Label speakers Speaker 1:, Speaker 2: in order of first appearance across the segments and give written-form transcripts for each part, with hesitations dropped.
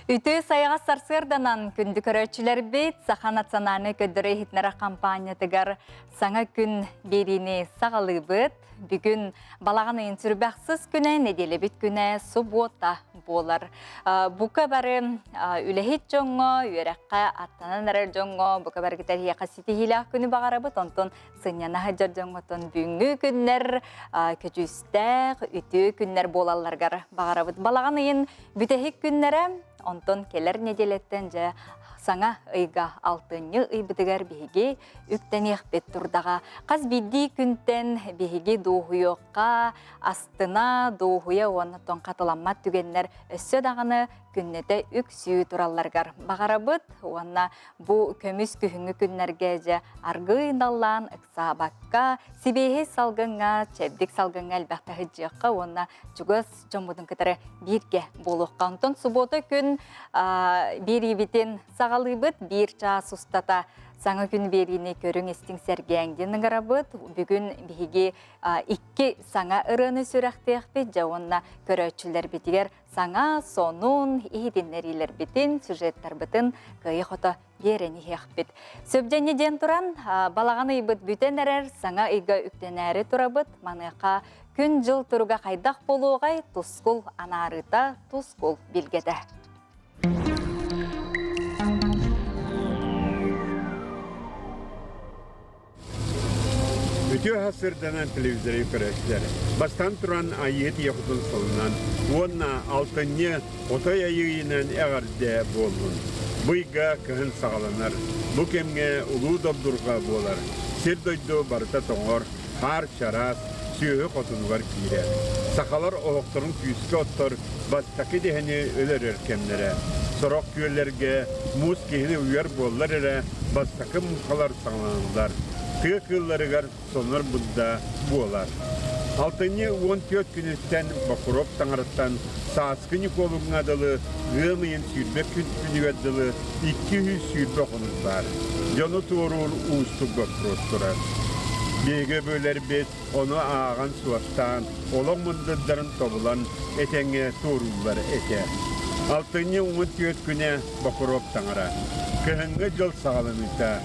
Speaker 1: Үтүө сайаҕас сарсыарданан күндү көрөөччүлэрбит Саха национальнай көрдөрө иһитиннэрэр хампаанньатыгар саҥа күн биэриини саҕалыыбыт. Бүгүн балаҕан ыйын сүрбэхсис күнэ, нэдиэлэбит күнэ субуота буолар. Бука бары үлэһит дьоҥҥо, үөрэххэ аттанан эрэр дьоҥҥо бука барыгыта эһиэхэ ситиһиилээх күнү баҕарабыт. Онтон сынньана сылдьар дьоҥҥотон бүгүҥҥү күннэр көдьүүстээх, үтүө күннэр буолалларыгар баҕарабыт. Балаҕан ыйын бүтэһик күннэрэ, онтон кэлэр нэдиэлэттэн дьэ саҥа ыйга алтынньы ыйбытыгар биһиги үктэниэхпит турдаҕа. Хас биирдии күнтэн биһиги дуоһуйуохха, астына, дуоһуйа уонна тоҥ хатыламмат түгэннэр өссө даҕаны күннэтэ үксүү туралларыгар баҕарабыт уонна бу көмүс күһүҥҥү күннэргэ дьэ аргыый наллаан ыксаабакка, сибиэһэй салгыҥҥа, чэбдик салгыҥҥа элбэхтэ сылдьыахха уонна чугас дьоммутун кытары бииргэ буолуохха. Онтон субуота күн биэриибитин саҕалыыбыт. Биир чаас устата саҥа күн биэриини көрүҥ истиҥ сэргээҥ диэн ыҥырабыт. Бүгүн биһиги икки саҥа ырыаны сүрэхтиэхпит дьэ уонна көрөөччүлэрбитигэр саҥа сонун иһитиннэриилэрбитин, сюжеттарбытын кыайа-хото биэрэн иһиэхпит. Сөбдьэнньи диэн туран, балаҕан ыйбыт бүтэн эрэр, саҥа ыйга үктэнээри турабыт. Маныаха күн-дьыл туруга хайдах буолуоҕай, тускул анаарыыта, тускул билгэтэ.
Speaker 2: Үтүө сарсыарданан телевизоры көрөөччүлэр бастаан туран Айыы Тиэхутун сылынан уонна алтынньы отой айыыйынан эҕэрдэ буоллун. Бу ыйга кыһын саҕаланар. Бу кэмҥэ улуу добдурҕа буолар. Сир-дойду барыта тоҥор, хаар чараас, сүөһү хотунугар киирэр. Сахалар оһохторун күүскэ оттор бастакы идэһэни өлөрөр кэмнэрэ. Сорох күөллэргэ муус киһини уйар буоллар эрэ бастакы муҥхалар саҕаланаллар. Тыа кыылларыгар сонор бырда буолар. Алтынньы 14 күнүттэн Бокуруоп таҥараттан сааскы Ньукуолуҥҥа дылы ыам ыйын 20 күнүгэр дылы 220 хонук баар. Дьону туоруур уустук боппуруос турар. Биһиги өбүгэлэрбит ону ааҕан-суоттаан, олох мындырдарын тобулан этэҥҥэ туорууллар этэ. Алтынньы 14 күнэ Бокуруоп таҥара. Кыһыҥҥы дьыл саҕаланыыта.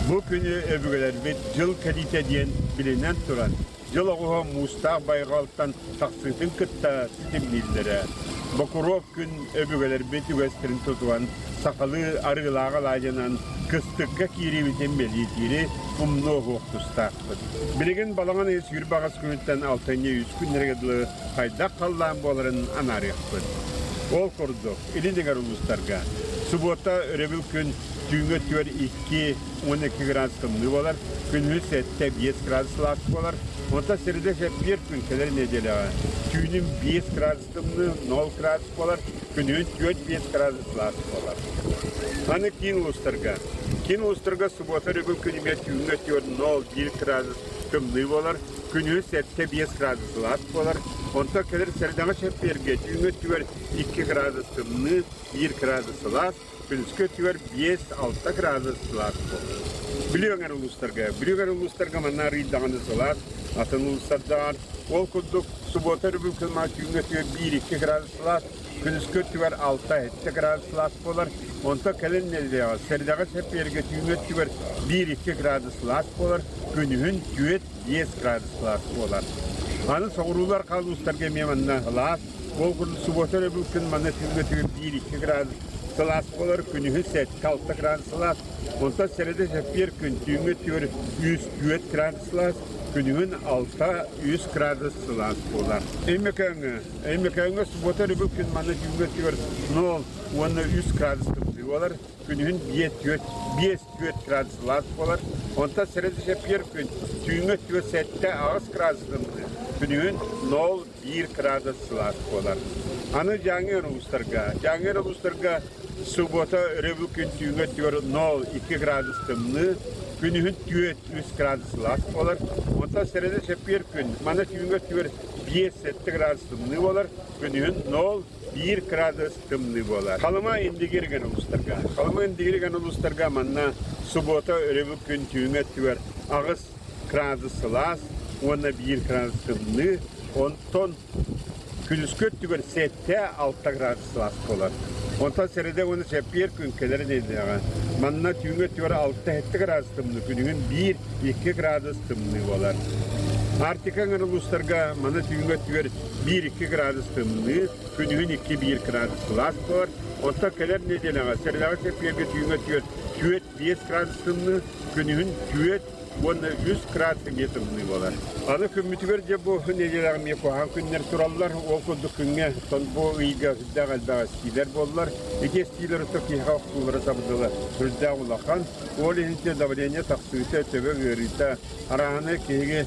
Speaker 2: Бу күнү өбүгэлэрбит дьыл кэлиитэ диэн билинэн туран, дьыл оҕуһа муустаах байҕалтан тахсыытын кытта ситимнииллэрэ. Бокуруоп күн өбүгэлэрбит үгэстэрин тутуһан, сахалыы арыылаах алаадьынан кыстыкка киириибитин бэлиэтиири умнуо суох тустаахпыт. Билигин балаҕан ыйы 28 күнүттэн алтынньы үс күннэргэ дылы хайдах халлаан буоларын анаарыахпыт. Ол курдук, илин эҥэр улуустарга субуота өрөбүл күн түүҥҥү өттүгэр 2 12 градус тымныы буолар, күнүһүн 7-5 градус сылаас буолар, онтон сирдэ биир күн кэлэр нэдиэлэҕэ түүнүн 5 градус тымныы, 0 градус буолар, күнүһүн 4-5 градус сылаас буолар. Аны киин улуустарга. Киин улуустарга субуота өрөбүл күнүгэр түүҥҥү өттүгэр 0-1 градус тымныы буолар, күнүһүн 7-5 градус сылаас буолар, онтон кэлэр сэрдэҥэ чэппиэргэ түүҥҥү өттүгэр 2 градус тымныы, 1 градус сылаас, күнүскү өттүгэр 5-6 градус сылаас буолар. Бүлүү эҥэр улуустарга, Бүлүү эҥэр улуустарга манна арыый даҕаны сылаас, атын улуустардаҕар ол курдук субуота өрөбүл күн түүҥҥү өттүгэр 1-2 градус сылаас, күнүскү өттүгэр 6-7 градус сылаас буолар, онтон кэлин нэдиэлэҕэ сэрдэҕэ чэппиэргэ түүҥҥү өттүгэр 1-2 градус сылаас буолар, күнүһүн 4-5 градус сылаас буолар. Аны соҕуруулар улуустарга эмиэ манна сылаас, ол курдук субуота өрөбүл күн манна түүҥҥү өттүгэр 1-2 градус сылаас буолар, күнүһүн 7-6 градус сылаас, онтон сэрэдэ чэппиэр күн түүҥҥү өттүгэр 3-4 градус сылаас, күнүһүн 6-3 градус сылаас буолар. Өймөкөөҥҥө Өймөкөөҥҥө субуота өрөбүл күн манна түүҥҥү өттүгэр 0 уонна 3 градус тымныы буолар, күнүһүн 5-4 5-4 градус сылаас буолар. Онтон сэрэдэ күн түүҥҥү өттүгэр 7-8 градус тымныы, күнүһүн 0-1 градус сылаас буолар. Аны Дьааҥы улуустарга, Дьааҥы улуустарга субуота өрөбүл күн түүҥҥү өттүгэр 0-2 градус тымныы, күнүһүн 4-3 градус сылаас буолар. Онтон сэрэдэ чэппиэр күн манна түүҥҥү өттүгэр 5-7 градус тымныы буолар, күнүһүн 0-1 градус тымныы буолар. Халыма Индигирген улуустарга. Халыма Индигирген улуустарга манна субуота өрөбүл күн түүҥҥү өттүгэр 8 градус сылаас уонна 1 градус тымныы, онтон күнүскү өттүгэр 7-6 градус сылаас буолар. Онтон сэрэдэ уонна чэппиэр күн кэлэр нэдиэлэҕэ манна түүҥҥү өттүгэр 6-7 градус тымныы, күнүһүн 1-2 градус тымныы буолар. Арктика эҥэр улуустарга манна түүҥҥү өттүгэр 1-2 градус тымныы, күнүһүн 2-1 градус сылаас буолар. Оттон кэлэр нэдиэлэҕэ сэрэдэҕэ чэппиэргэ түүҥҥү өттүгэр 4-5 градус тымныы, күнүһүн 4 уонна 3 градус эмиэ тымныы буолар. Аны күммүтүгэр дьэ бу нэдиэлэҕэ эмиэ куһаҕан күннэр тураллар. Ол курдук күҥҥэ оттон бу ыйга сүрдээх элбэх эстиилэр буоллар. Ити эстиилэр оттон киһиэхэ охсуулара сабыдыала сүрдээх улахан. Ол иһин давление тахсыыта, төбө ыарыыта, арааһынай киһиги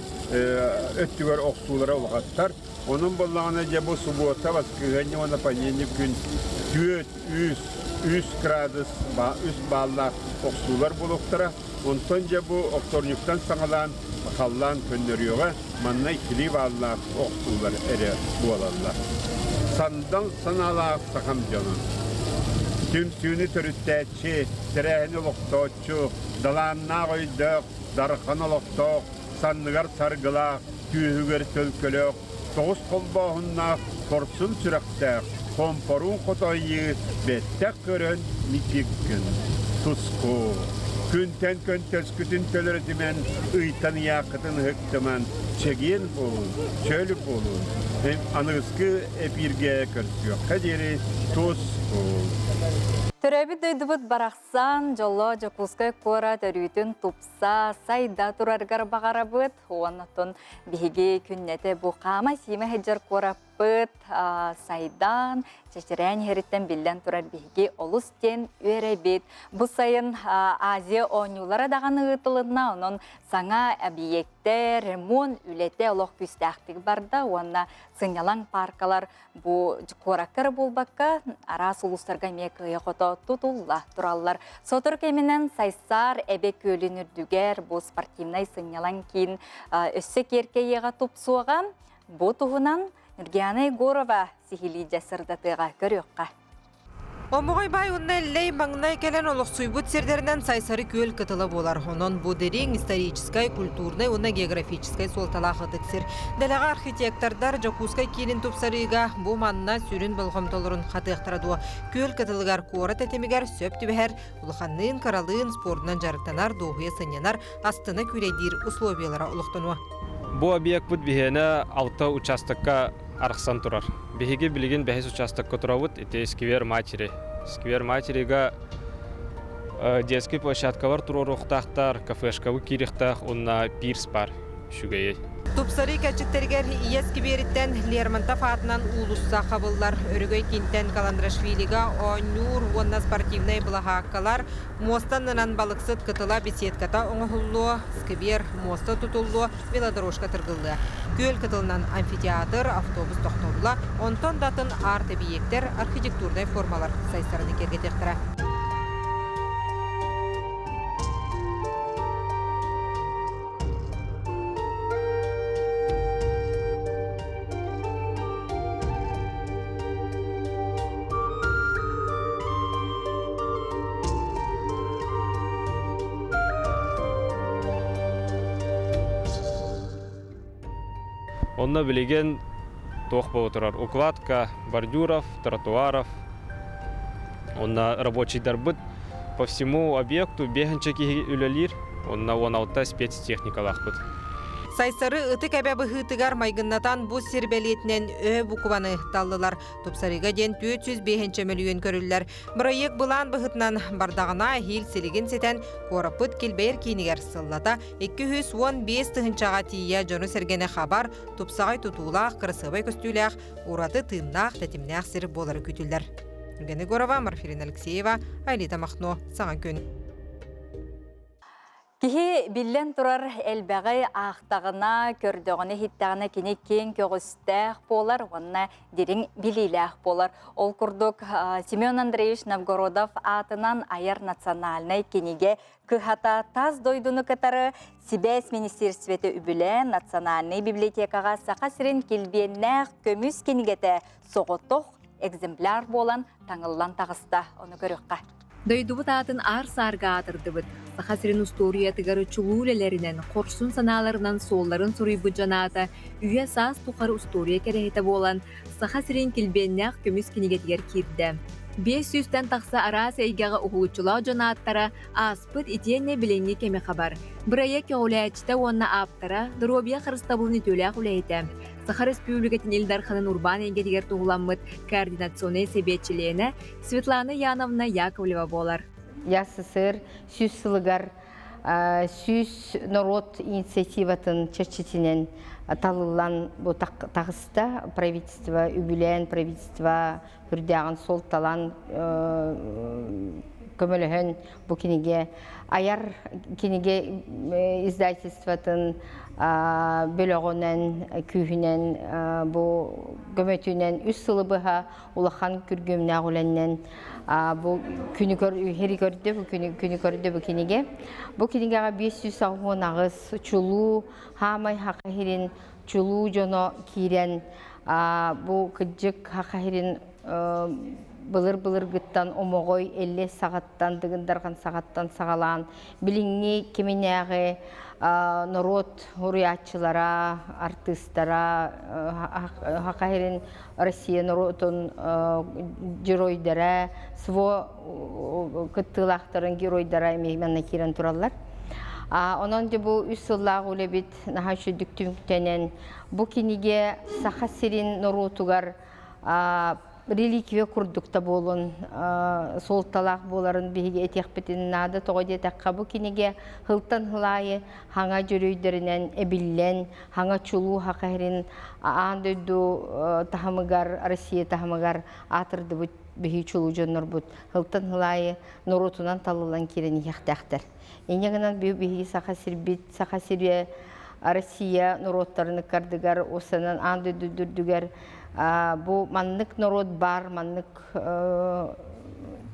Speaker 2: өттүгэр охсуулара улахаттар. Онон буоллаҕына дьэ бу субуота, баскыһыанньа уонна понедельник күн 4, 3, 3 градус, 3 бааллаах охсуулар буолуохтара. Онтон дьэ бу оптуорунньуктан саҕалаан халлаан көннөрүөҕэ, манна иккилии бааллаах охсуулар эрэ буолаллар. Сандал санаалаах сахам дьонун. Түмсүүнү төрүттээччи, тэрээһини олохтооччу, далааннаах өйдөөх, дархан олохтоох, санныгар саргылаах, түөһүгэр төлкөлөөх, тоҕус холбооһуннаах, хорсун сүрэхтээх, хомпоруун хотойуу бэттэх көрөн мичик гын. Туску. Күнтэн көнтөскүтүн төлөрүтүмэн, ыйтан ыйааххытын ыһыктыман, чэгиэн буолун, чөл буолун. Аныгыскы эпииргэ көрсүөххэ диэри туску.
Speaker 1: Төрөөбүт дойдубут барахсан дьоллоох Дьокуускай куорат өрүүтүн тупса, сайда турарыгар баҕарабыт. Онтон биһиги күннэтэ бу хаама-сиимэ сылдьар куораппыт сайдан, чэчирээн иһэриттэн биллэн турар биһиги олус диэн үөрэбит. Бу сайын Азия оонньуулара даҕаны ыытылынна, онон саҥа эбийиэктэр, ремонт үлэтэ олох күүстээхтик барда уонна сынньалаҥ пааркалар Бу куоракка эрэ буолбакка, араас улуустарга эмиэ кыайа-хото тутулла тураллар. Сотору кэминэн Сайсаар Эбэ күөлүн үрдүгэр бу спортивнай сынньалаҥ киин өссө киэркэйиэҕэ тупсуоҕа. Бу туһунан Нургиана Егорова сиһилии дьэ сырдатыаҕа көрүөххэ.
Speaker 3: Омоҕой баай уонна Эллэй маҥнай кэлэн олохсуйбут сирдэринэн Сайсары күөл кытыла буолар. Онон бу дириҥ историческай, культурнай уонна географическай суолталаах ытык сир. Дэлэҕэ архитектордар Дьокуускай киинин тупсарыыга бу манна сүрүн болҕомтолорун хатыахтара дуо? Күөл кытылыгар куорат тэтимигэр сөп түбэһэр, улаханныын, кыралыын спордунан дьарыктанар, дуоһуйа сынньанар, астына күүлэйдиир условиялара олохтонуо.
Speaker 4: Бу объекпыт биһиэнэ алта учаастакка арахсан турар. Биһиги билигин бэһис учаастакка турабыт, ити сквер матери. Сквер материга детский площадкалар туруоруохтаахтар, кафешкабыт киириэхтээх уонна пирс бар үчүгэйи.
Speaker 3: Тупсарыы кэрчиктэригэр Ийэ сквериттэн Лермонтов аатынан уулусса хабыллар. Өрөгөй киинтэн Каландрашвилига оонньуур уонна спортивнай былаһааккалар, муостаннынан балыксыт кытыла беседката оҥоһуллуо, сквер, муоста тутуллуо, велодорожка тыргыллыа. Күөл кытылынан амфитеатр, автобус тохтобула, онтон да атын арт-эбийиэктэр, архитектурнай формалар сайсараны киэргэтиэхтэрэ.
Speaker 4: Онно билигин туох буола турар? Укладка бордюров, тротуаров. Онно рабочийдарбыт по всему объекту биэһинчэ киһи үлэлиир. Онно 16 спецтехникалаахпыт.
Speaker 3: Сайсары ытык эбэ быһыытыгар майгыннатан бу сир бэлиэтинэн Ө букваны таллылар. Тупсарыыга диэн 405 мөлүйүөн көрүллэр. Бырайыак былаан быһыытынан бардаҕына эһиил силигин ситэн куораппыт килбэйэр киинигэр сыллата 215 тыһыынчаҕа тиийэ дьону-сэргэни хабар, тупсаҕай тутуулаах, кырасыабай көстүүлээх, ураты тыыннаах, тэтимнээх сир буолара күүтүллэр. Евгения Егорова, Марфирина Алексеева, Айлита Махно, Саҥа күн.
Speaker 1: Киһи биллэн турар элбэҕи аахтаҕына, көрдөҕүнэ-иһиттэҕинэ кини киэҥ көҕүстээх буолар уонна дириҥ билиилээх буолар. Ол курдук Семен Андреевич Новгородов аатынан айар национальнай кинигэ кыһата тас дойдуну кытары сибээс министиэристибэтэ үбүлээн Национальнай библиотекаҕа Саха сирин килбиэннээх көмүс кинигэтэ соҕотох экземпляр буолан таҥыллан таҕыста. Ону көрүөххэ.
Speaker 5: Дойдубут аатын аар-саарга аатырдыбыт, Саха сирин устуоруйатыгар чулуу үлэлэринэн, хорсун санааларынан суолларын суруйбут дьон аата үйэ-саас тухары устуоруйа кэрэһитэ буолан, Саха сирин килбиэннээх көмүс кинигэтигэр киирдэ. 500-тэн тахса араас эйгэҕэ уһулуччулаах дьон ааттара ааспыт итиэннэ билиҥҥи кэми хабар. Бырайыак көҕүлээччитэ уонна ааптара, доруобуйа харыстабылын үтүөлээх үлэһитэ, Саха Республикатын Ил Дарханын урбаан эйгэтигэр туһуламмыт координационнай сэбиэт чилиэнэ Светлана Яновна Яковлева буолар.
Speaker 6: ЯССР 100 сылыгар 100 норуот инициативатын чэрчитинэн талыллан бу таҕыста. Правительство үбүлээн, правительство үрдээҕин суолталаан көмөлөһөн бу кинигэ айар кинигэ издательствотын бөлөҕүнэн күүһүнэн бу көмөтүнэн үс сылы быһа улахан күргүөмнээх үлэннэн бу күнү хери көрдө бу күнү күнү көрдө бу кинигэ бу кинигэҕэ 568 чулуу хаамай хака хирин чулуу дьоно киирэн бу кыдьык хака хирин былыр-былыргыттан омоҕой эллэ саҕаттан дыгындарҕан саҕаттан саҕалаан билиҥҥи киминээҕи норуот уруйааччылара артыыстара Саха сирин Россия норуотун геройдара СВО кыттыылаахтарын геройдара эмиэ манна киирэн тураллар. Онон дьэ бу үс сыллаах үлэбит наһаа үчүгдүк түмүктэнэн бу кинигэ Саха сирин норуотугар реликвия курдук да буолун суолталаах буоларын биһиги этиэхпитин наада. Тоҕо диэтэххэ, бу кинигэ сылтан сыл аайы хаҥа дьөрөйдөрүнэн эбиллэн, хаҥа чулуу саха сирин аан дойду таһымыгар, Россия таһымыгар аатырдыбыт биһиги чулуу дьоннорбут сылтан сыл аайы норуотунан талыллан киирэн иһиэхтээхтэр. Инньэ гынан биһиги Саха сирбит, Саха сирэ Россия норуоттарын ыккардыгар, уосанан аан дойду үрдүгэр бу маннык норуот баар, маннык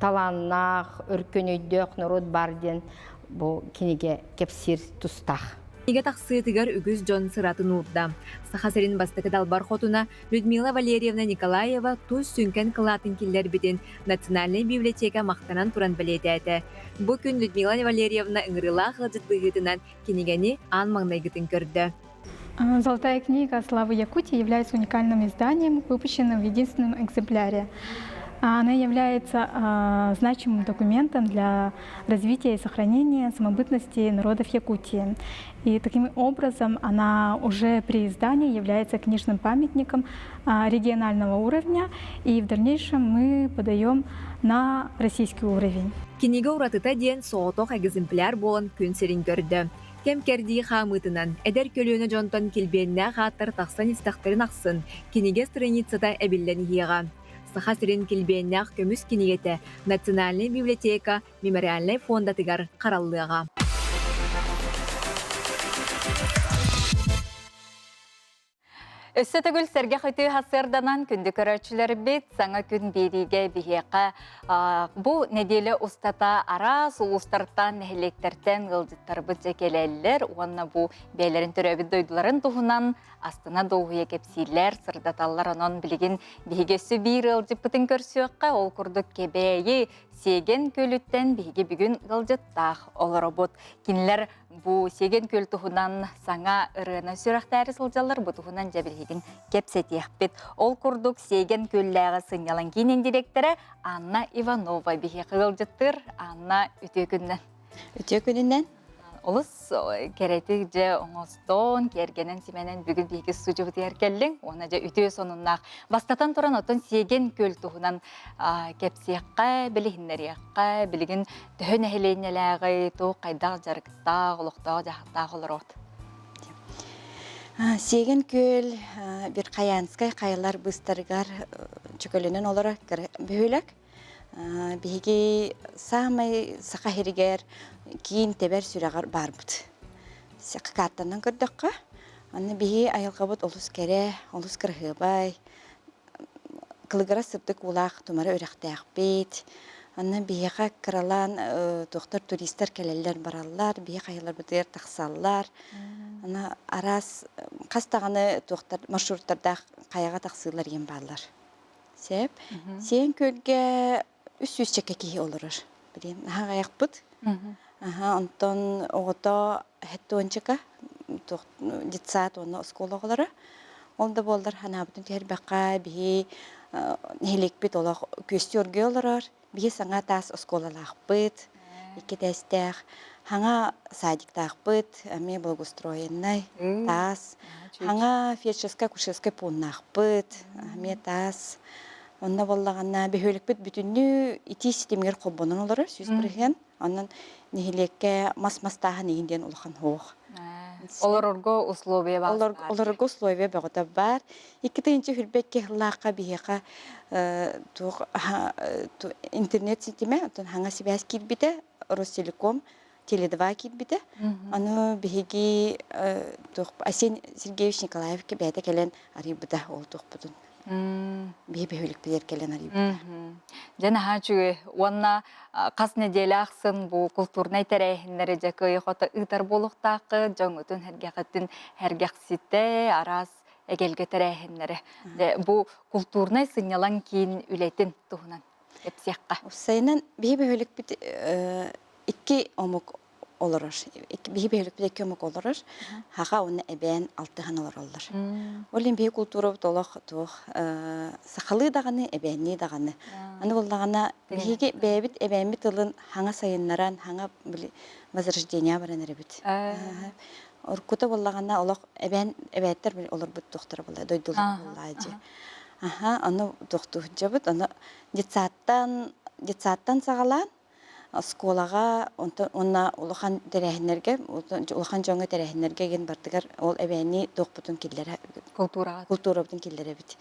Speaker 6: талааннаах, өркөн өйдөөх норуот баар диэн бу кинигэ кэпсиир тустаах.
Speaker 5: Кинигэ тахсыытыгар үгүс дьон сыратын уурда. Саха сирин бастакы далбар хотуна Людмила Валерьевна Николаева тус сүҥкэн кылаатын киллэрбитин Национальнай библиотека махтанан туран бэлиэтээтэ. Бу күн Людмила Валерьевна ыҥырыылаах ыалдьыт быһыытынан кинигэни аан маҥнайгытын көрдө.
Speaker 7: Золотая книга «Славы Якутии» является уникальным изданием, выпущенным в единственном экземпляре. Она является значимым документом для развития и сохранения самобытности народов Якутии. И таким образом она уже при издании является книжным памятником регионального уровня, и в дальнейшем мы подаем на российский уровень.
Speaker 5: Кинигэ уратыта диэн соҕотох экземпляр буолан күн сирин көрдө. Кэм-кэрдии хаамыытынан, эдэр көлүөнэ дьонтон килбиэннээх ааттар тахсан истэхтэрин ахсын, кинигэ страницата эбиллэн иһиэҕэ. Саха сирин килбиэннээх көмүс кинигэтэ Национальнай библиотека мемориальнай фондатыгар хараллыаҕа.
Speaker 1: Өссө төгүл сэргэх үтүө сарсыарданан күндү көрөөччүлэрбит саҥа күн биэриигэ биһиэхэ бу нэдиэлэ устата араас улуустартан, нэһилиэктэртэн ыалдьыттарбыт дьэ кэлэллэр уонна бу бэйэлэрин төрөөбүт дойдуларын туһунан астына дуоһуйа кэпсииллэр, сырдаталлар. Онон билигин биһиги өссө биир ыалдьыппытын көрсүөххэ, ол курдук Кэбээйи Сиэгэн күөлүттэн биһиги бүгүн ыалдьыттаах олоробут. Кинилэр Бу Сиэгэн күөл туһунан саҥа ырыаны сүрэхтээри сылдьаллар, бу туһунан дьэ билигин кэпсэтиэхпит. Ол курдук Сиэгэн күөллээҕи сынньалаҥ киинин дириэктэрэ Анна Иванова биһиэхэ ыалдьыттыыр. Анна, үтүө күнүнэн.
Speaker 8: Үтүө күнүнэн.
Speaker 1: Олус кэрэтик дьэ оҥостон, киэргэнэн, симэнэн бүгүн биһиги студиябытыгар кэллиҥ. Уонна дьэ үтүө сонуннаах. Бастатан туран, оттон Сиэгэн күөл туһунан кэпсиэххэ, билиһиннэриэххэ, билигин Төһө нэһилиэнньэлээҕий, туох хайдах дьарыктаах, олохтоох-дьаһахтаах олороҕут?
Speaker 8: Сиэгэн күөл Верхоянскай хайалар быыстарыгар чөкөлөнөн олорор бөһүөлэк. Биһиги саамай Саха сиригэр киин тэбэр сүрэҕэр баарбыт. Картанан көрдөххө, аны биһи айылҕабыт олус кэрэ, олус кыраһыабай, Кылыгырас сырдык уулаах тумара үрэхтээхпит. Онно биһиэхэ кыралаан туохтар туристар кэлэллэр бараллар, биһи хайаларбытыгар тахсаллар. Аны араас хас даҕаны туохтар маршруттардаах хайаҕа тахсыылар диэн бааллар. Сөп. Сиэн күөлгэ 300 киһи олорор. Билин наһаа аҕыйахпыт. Аха, онтон оҕото хэттуончика, детсад уонна оскуола оҕолоро. Ол да буоллар санаабытын түһэрбэххэ биһи Нэһилиэкпит олох күөстүү оргуйа олорор. Биһи саҥа таас оскуолалаахпыт, икки этээстээх, хаҥа садиктаахпыт, эмиэ благоустроеннай таас, хаҥа фельдшерскай-акушерскай пууннаахпыт, эмиэ таас. Онно буоллаҕына бөһүөлэкпит бүтүннүү итии ситимигэр холбонон олорор 100%. Онон нэһилиэккэ мас мастааһын иһин диэн улахан суох.
Speaker 1: Олорорго условия баар.
Speaker 8: Олорорго условия бөҕөтө баар. 2022 сыллаахха биһиэхэ туох интернет ситимэ, оттон хаҥа сибээс киирбитэ, Ростелеком, Теле2 киирбитэ. Аны биһиги туох Асен Сергеевич Николаев бэйэтэ кэлэн арыйбыта ол туохпутун. Биһи бөһүөлэкпитигэр кэлэн арыйбыта.
Speaker 1: Дьэ наһаа үчүгэй. Уонна хас нэдиэлэ ахсын бу култуурнай тэрээһиннэри дьэ кыайа-хото ыытар буолуохтааххыт, дьоҥҥутун сэргэхитин сэргэхситэ, араас эгэлгэ тэрээһиннэри. Дьэ бу култуурнай сынньалаҥ киин үлэтин туһунан кэпсиэххэ.
Speaker 8: Уопсайынан биһи бөһүөлэкпит икки омук олорор. Биһи бөһүөлэкпит икки омук олорор. Хаха уонна эбээн алтыһан олороллор. Ол иһин биһи култуурабыт олох туох сахалыы даҕаны, эбээннии даҕаны. Аны буоллаҕына биһиги бэйэбит эбээммит тылын хаҥа сайыннаран, хаҥа возрождение баран эрэбит. Уруккута буоллаҕына олох эбээн эбээттэр олорбут туохтара буолла дойдулара буоллаа дьи. Аха, ону туохтуһдьабыт, ону детсадтан детсадтан саҕалаан оскуолаҕа онтон уонна улахан тэрээһиннэргэ улахан дьоҥҥо тэрээһиннэргэ игин бардыгар ол эбээннии туохпутун киллэрэ
Speaker 1: култуураҕа
Speaker 8: култуурабытын киллэрэбит.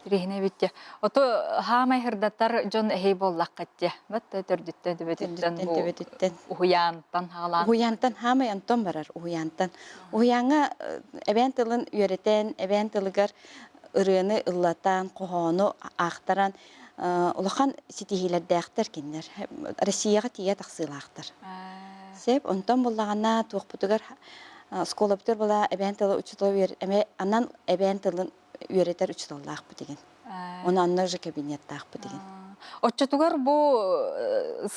Speaker 1: Тириһинэ эбит Ото хаамай хырдатар дьон эһэй буоллаххыт дьэ. Бат төрдүттэн төбөтүттэн бу
Speaker 8: төбөтүттэн
Speaker 1: уһуйаантан хаалаан.
Speaker 8: Уһуйаантан хаамай онтон барар уһуйаантан. Уһуйааҥҥа эбээн тылын үөрэтэн, эбээн тылыгар ырыаны ыллатан, хоһоону аахтаран улахан ситиһиилэрдээхтэр кинилэр. Россияҕа тиийэ тахсыылаахтар. Сөп, онтон буллаҕына туохпутугар оскуолабытыгар була эбээн тылы учуутал эмэ анан эбээн тылын үөрэтэр учууталлаахпыт деген. Оны анна уже кабинеттаахпыт деген.
Speaker 1: Оччотугар бу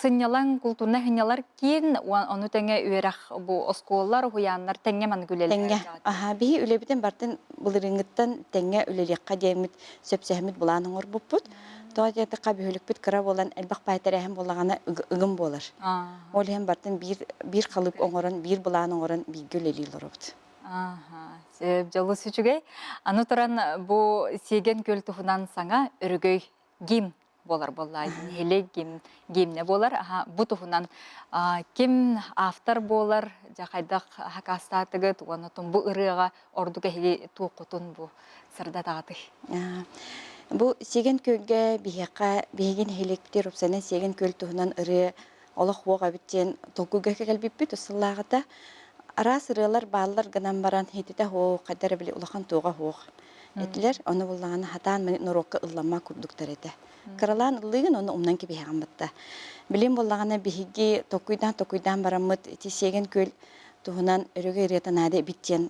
Speaker 1: сынньалаҥ култуурнай сынньалар киин ону тэҥэ үөрэх бу оскуолалар, уһуйааннар тэҥҥэ маннык үлэлэһэр.
Speaker 8: Тэҥҥэ. Аха, биһи үлэбитин бартын былырыыҥҥыттан тэҥҥэ үлэлиэххэ диэммит сөпсөһөммүт былаан оҥорбуппут. Тоҕо диэтэххэ бөһүөлэкпит кыра буолан элбэх баай тэрээһин буоллаҕына ыгым буолар. Ол иһин бартын биир биир халыып оҥорон, биир былаан оҥорон бииргэ үлэлии олоробут.
Speaker 1: Сөп, дьолус үчүгэй. Аны туран бу Сиэгэн күөл туһунан саҥа өрөгөй гимн буолар буолла. Нэһилиэк гимн гимнэ буолар. Аха, бу туһунан ким автор буолар, дьэ хайдах хакаастаатыгыт уонна бу ырыаҕа ордук эһиги туоххутун бу сырдатаҕытый?
Speaker 8: Бу Сиэгэн күөлгэ биһиэхэ биһиги нэһилиэкпитигэр уопсайынан Сиэгэн күөл туһунан ырыа олох уох эбит диэн толкуйга кэлбиппит үс сыллааҕыта. Араас ырыалар бааллар гынан баран хититэ суох, хайда эрэ били улахан туоҕа суох этилэр. Ону буллаҕына хатаан норуокка ыллама курдуктар этэ. Кыралаан ыллыыгын, ону умнан кэбиһэҕин батта. Билим буоллаҕына биһиги токуйдаан-токуйдаан бараммыт ити Сиэгэн күөл туһунан өрөгөй ырыата наада эбит диэн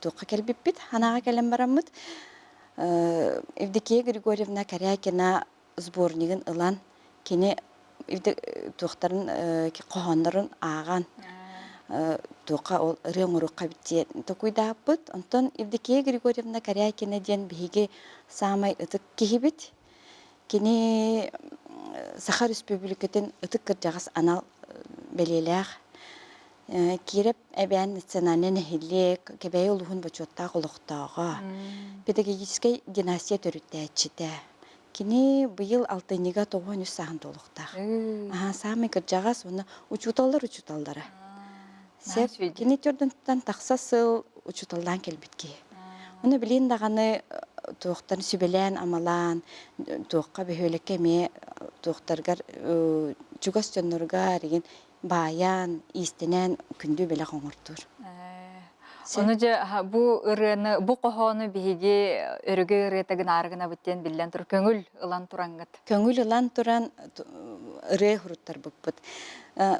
Speaker 8: туохха кэлбиппит, санааҕа кэлэн бараммыт Евдокия Григорьевна Корякина сборнигын ылан кини туохтарын хоһооннорун ааҕан туохха ол ырыа оҥоруохха эбит диэн токуйдааппыт. Онтон Евдокия Григорьевна Корякина диэн биһиги саамай ытык киһибит. Кини Саха Республикатын ытык кырдьаҕас анал бэлиэлээх Киирэп эбээн национальнай нэһилиэк Кэбээйи улууһун бочуоттаах олохтооҕо, педагогическай династия төрүттээччитэ. Кини быйыл алтынньыга 93 сааһын туолуохтаах. Аһаа, саамай кырдьаҕас уонна учууталлар учууталлара. Сөп, кини төрдүнтэн тахса сыл учууталлаан кэлбит киһи. Уонна билин даҕаны туохтан сүбэлээн-амалаан, туохха бөһүөлэккэ эмиэ туохтаргар чугас дьонноругар игин баайан, иистэнэн күндү бэлэх оҥортуур.
Speaker 1: Ону дьэ бу ырыаны, бу хоһоону биһиги өрөгөй ырыата гынаары гынабыт диэн биллэн тур көҥүл ылан тураҥҥыт.
Speaker 8: Көҥүл ылан туран ырыа суруттарбыппыт.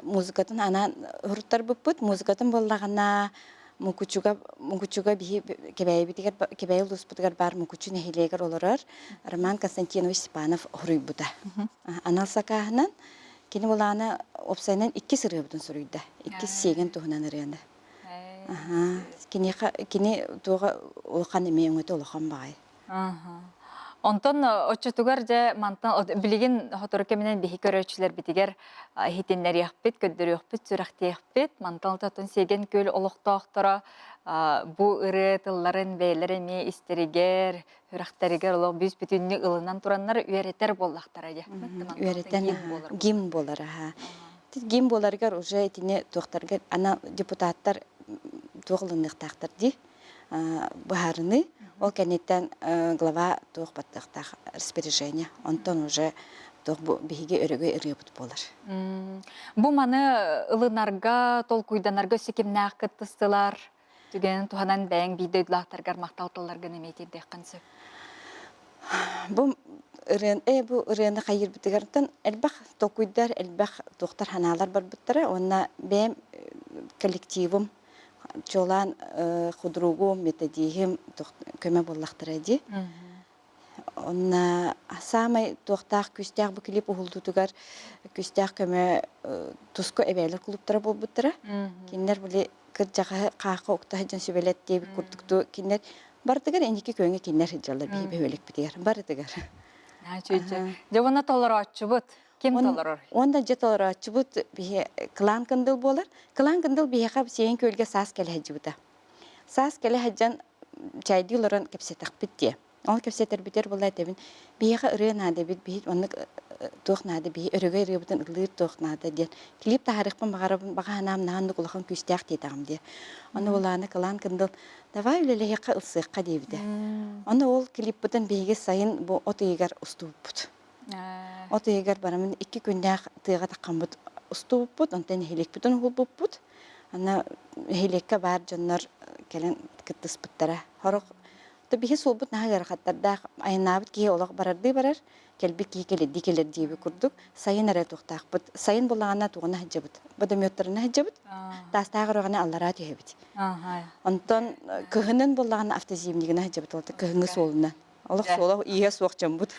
Speaker 8: Музыкатын анаан суруттарбыппыт. Музыкатын буоллаҕына Мукучуга Мукучуга биһи Кэбээйибитигэр Кэбээйи улууспутугар баар Мукучу нэһилиэгэр олорор Роман Константинович Степанов суруйбута. Анал сакааһынан Кини былаана уопсайынан иккис ырыабытын суруйда. Иккис сиэгэн туһунан ырыаны. Аха. Киниэхэ кини туоҕа улахан эмиэ өҥөтө улахан баҕайы.
Speaker 1: Аха. Онтон оччотугар дьэ мантан билигин сотору кэминэн биһи көрөөччүлэрбитигэр иһитиннэриэхпит, көрдөрүөхпүт, сүрэхтиэхпит. Мантан отон Сиэгэн Күөл олохтоохторо бу ырыа тылларын бэйэлэрэ эмиэ истэригэр, сүрэхтэригэр олох бүүс-бүтүннүү ылынан тураннар үөрэтэр буоллахтара дьэ.
Speaker 8: Үөрэтэн гимн буолар аха. Гимн буоларыгар уже итини туохтарга ана депутаттар туох ылыныахтаахтар дии быһаарыныы. Ол кэнниттэн глава туох баттыахтаах распоряжение. Онтон уже туох бу биһиги өрөгөй ырыабыт буолар.
Speaker 1: Бу маны ылынарга, толкуйданарга өссө кимнээх кыттыстылар? Түгэнин туһанан бэйэҥ биир дойдулаахтаргар махтал тылларгын эмиэ тиэрдиэххин сөп.
Speaker 8: Бу ырыан, бу ырыаны хайыырбытыгартан элбэх толкуйдар, элбэх туохтар ханаалар барбыттара уонна бэйэм коллективым чуолаан худругум, методиһым көмө буоллахтара дии. Онно саамай туохтаах күүстээх бу клип уһулдуутугар күүстээх көмө туску эбээлэр клубтара буолбуттара. Кинилэр били кырдьаҕаһы хаахха укта сылдьан сүбэлэт диэбит курдуктуу кинилэр барытыгар инники күөҥҥэ кинилэр сылдьаллар биһи бөһүөлэкпитигэр барытыгар.
Speaker 1: Дьэ уонна толорооччубут Ким толорор?
Speaker 8: Уонна дьэ толорооччубут биһи Кылаан Кындыл буолар. Кылаан Кындыл биһиэхэ Сиэн Күөлгэ саас кэлэ сылдьыбыта. Саас кэлэ сылдьан чайдыы олорон кэпсэтэхпит диэ. Ол кэпсэтэрбитигэр буолла этэбин, биһиэхэ ырыа наада эбит, биһи оннук туох наада, биһи өрөгөй ырыабытын ыллыыр туох наада диэн. Клип таһаарыахпын баҕарабын, баҕа санаам наһаа оннук улахан күүстээх диэтэҕим диэ. Ону Улаана Кылаан Кындыл давай үлэлэһиэххэ, ылсыахха диэбитэ. Ону ол клиппытын биһиги сайын бу от ыйыгар устубуппут. От ыйыгар бараммын икки күннээх тыаҕа таххаммыт устубуппут, онтон нэһилиэкпитин уһулбуппут. Аны нэһилиэккэ баар дьоннор кэлэн кыттыспыттара. Сорох биһи суолбут наһаа ыарахаттардаах, айаннаабыт киһи олох барардыы барар, кэлбит киһи кэлэрдии кэлэр диэбит курдук. Сайын эрэ туохтаахпыт. Сайын буллаҕына тугуна сылдьабыт, водометтарына сылдьабыт, таастаах өрөҕүнэ аллараа түһэбит. Онтон кыһынын буллаҕына автозимнигына сылдьабыт, ол кыһыҥҥы суолунан. Олох суола ииһэ суох дьоммут.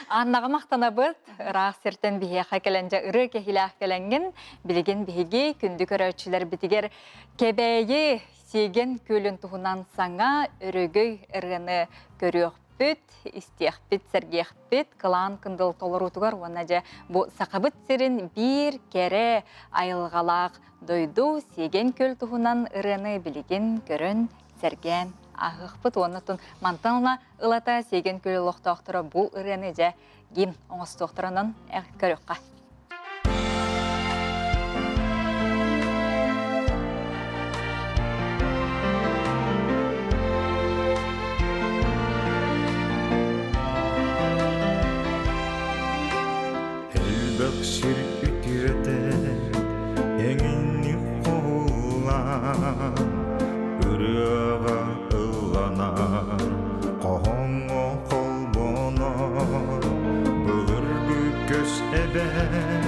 Speaker 1: Аннаҕа махтанабыт. Ыраах сиртэн биһиэхэ кэлэн дьэ ырыа кэһиилээх кэлэҥҥин, билигин биһиги күндү көрөөччүлэрбитигэр Кэбээйи Сиэгэн күөлүн туһунан саҥа өрөгөй ырыаны көрүөхпүт, истиэхпит, сэргиэхпит. Кылаан Кындыл толоруутугар уонна дьэ бу Сахабыт сирин биир кэрэ айылҕалаах дойду Сиэгэн күөл туһунан ырыаны билигин көрөн сэргээн ааһыахпыт уонна мантан ыла ылата Сиэгэн Күөл олохтоохторо бу ырыаны дьэ гимн оҥостуохтаранан көрүөххэ.
Speaker 9: Элбэх сир үтүөтэ эҥинник хоһуллан ырыаҕа ылланар, хоһоҥҥо холбонор, былыргы көс эбэн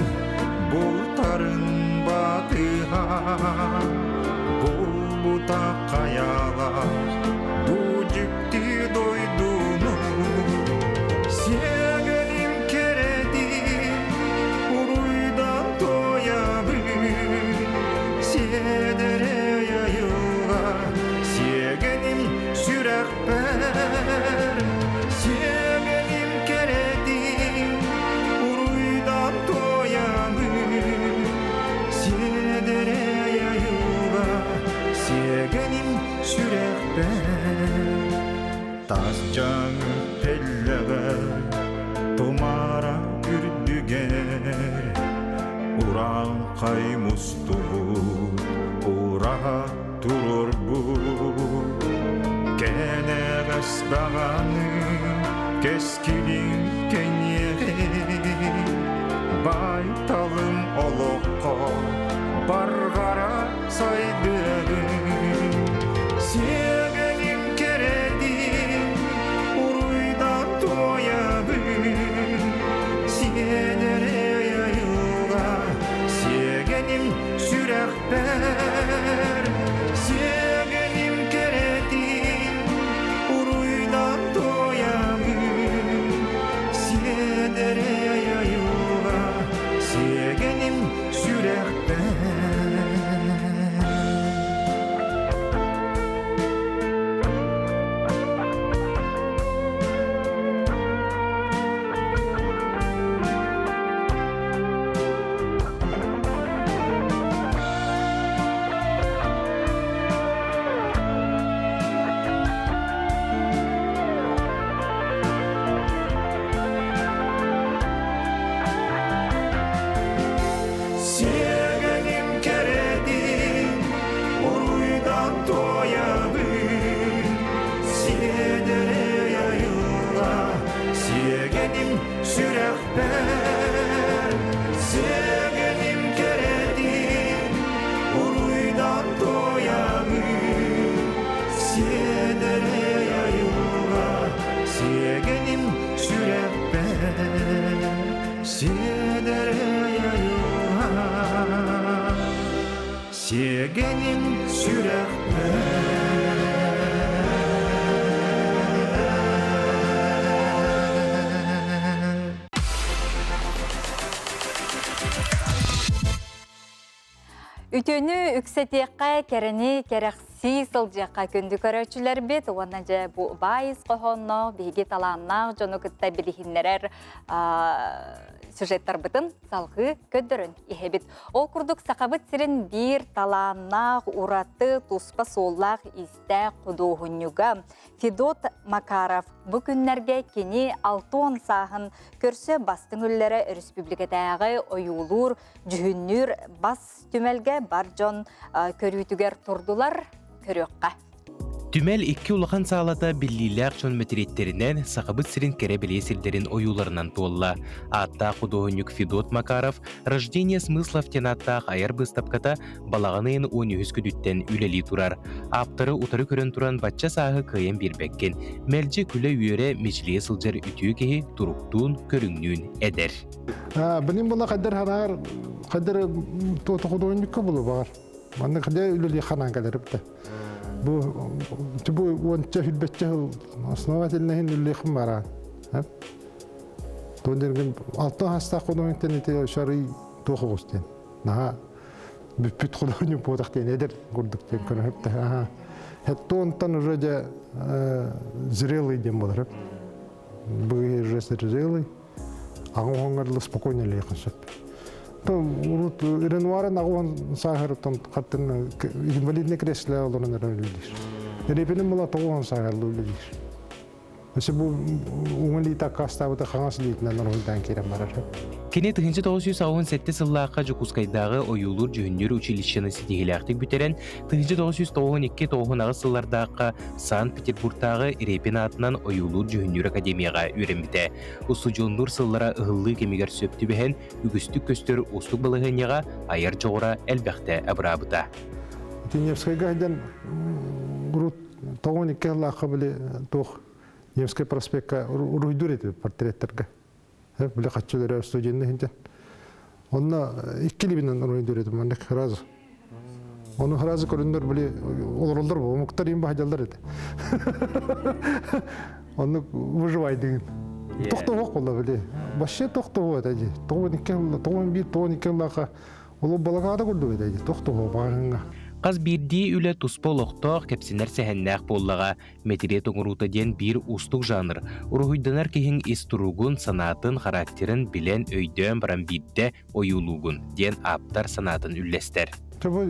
Speaker 9: бултарын батыһа, булбута хайалар бу дьикти дойдуну сиэгэним кэрэтин уруйдан туойабын сиэдэрэй айылҕа сиэгэним сүрэхпэр сиэгэним кэрэтин уруйдан туойабын сиэдэрэй айылҕа сиэгэним сүрэхпэр тас дьаҥ тэллэҕэр тумаара үрдүгэр урааҥхай мустубут ураһа туруорбут кэнэҕэс даҕаны кэскилиҥ кэҥиэҕи баай-талым олоххо барҕара сайдыаҕыҥ сиэгэним кэрэтин уруйдан туойабын сиэдэрэй айылҕа сиэгэним сүрэхпэр сиэгэним кэрэтин уруйдан туойабын сиэдэрэй айылҕа сиэгэним сүрэхпэр. сүрэхпэр Сиэгэним кэрэтин уруйдан туойабын Сиэдэрэй айылҕа Сиэгэним сүрэхпэр Сиэдэрэй айылҕа Сиэгэним сүрэхпэр
Speaker 1: Үтүөнү үксэтиэххэ, кэрэни кэрэхсии сылдьыахха күндү көрөөччүлэрбит уонна дьэ бу баай ис хоһоонноох биһиги талааннаах дьону кытта билиһиннэрэр сюжеттарбытын салҕыы көрдөрөн иһэбит. Ол курдук Сахабыт сирин биир талааннаах, ураты, туспа суоллаах истээх худуоһунньуга Федот Макаров бу күннэргэ кини 60 сааһын көрсө бастыҥ үллэрэ өрөспүүбүлүкэтээҕи ойуулуур, дьүһүннүүр бас түмэлгэ бар дьон көрүүтүгэр турдулар, көрүөххэ.
Speaker 10: Түмэл икки улахан саалата биллиилээх дьон мэтириэттэринэн Сахабыт сирин кэрэ-бэлиэ сирдэрин ойууларынан туолла. Ааттаах худуоһунньук Федот Макаров «Рождение смыслов» диэн ааттаах айар быыстапката балаҕан ыйын 13 күнүттэн үлэлии турар. Ааптары утары көрөн туран бачча сааһы кыайан биэрбэккин. Мэлдьи күлэ-үөрэ, мичилийэ сылдьар үтүө киһи туруктуун, көрүҥнүүн эдэр.
Speaker 11: Билим була қайдар ханаар қайдар туота худуонньукка булу бар. Манна қайдар үлэлии ханаан кэлэрипте. Бу бу уонча хүлбэччэ сыл основательныйын үллэхим бараан. Туон алтан хастаах худуонньуктан ити шары туох оҕус диэн. Наһаа бүппүт худуонньук буотах диэн эдэр курдук диэн көрөһүптэ. Аха. Хеттуонтан уже дьэ зрелый диэн болар. Бу уже зрелый. Аҕа оһоҥҥор спокойно лиэхин сөп. Урут Ренуарын аҕа сааһырыттан хаттын инвалидный кресле олорон эрэ үлэлиир. Репинин була тоҕуон сааһырлы үлэлиир. Өссө бу уҥа илиитэ аккаастаабыта хаҥас илиитинэн оруһуйдаан киирэн барар.
Speaker 10: Кини 1987 сыллаахха Дьокуускайдааҕы ойуулуур-дьүһүннүүр училищены ситиһиилээхтик бүтэрэн, 1992-98 сыллардаахха Санкт-Петербургтааҕы Репин аатынан ойуулуур-дьүһүннүүр академияҕа үөрэммитэ. Устудьуоннуур сыллара ыһыллыы кэмигэр сөп түбэһэн, үгүстүк көстөр уустук балаһыанньаҕа айар дьоҕура элбэхтэ абыраабыта.
Speaker 11: Невскайга сылдьан урут 92 сыллаахха били туох Невскай проспекка уруһуйдуур этибит портреттергэ. Били хаччы өлөрөр студенны сылдьан. Онно икки либинэн уруһуйдуур этим маннык сразу. Ону сразу көрүннөр били олороллор бу омуктар им баһдьаллар этэ. Оннук выживайдыгын. Тохтоһуох буолла били. Вообще тохтоһуо этэ дии. 92 91 92 лаха Олу балагаада курдук этэ дии. Тохтоһуо баҕаһыҥҥа.
Speaker 10: Хас биирдии үлэ туспа олохтоох, кэпсэнэр сэһэннээх буоллаҕа. Мэтириэт оҥоруута диэн биир уустук жанр. Уруһуйданар киһиҥ ис туругун, санаатын, характерын билэн, өйдөөн баран биирдэ ойуулуугун, диэн ааптар санаатын үллэстэр.
Speaker 11: Бу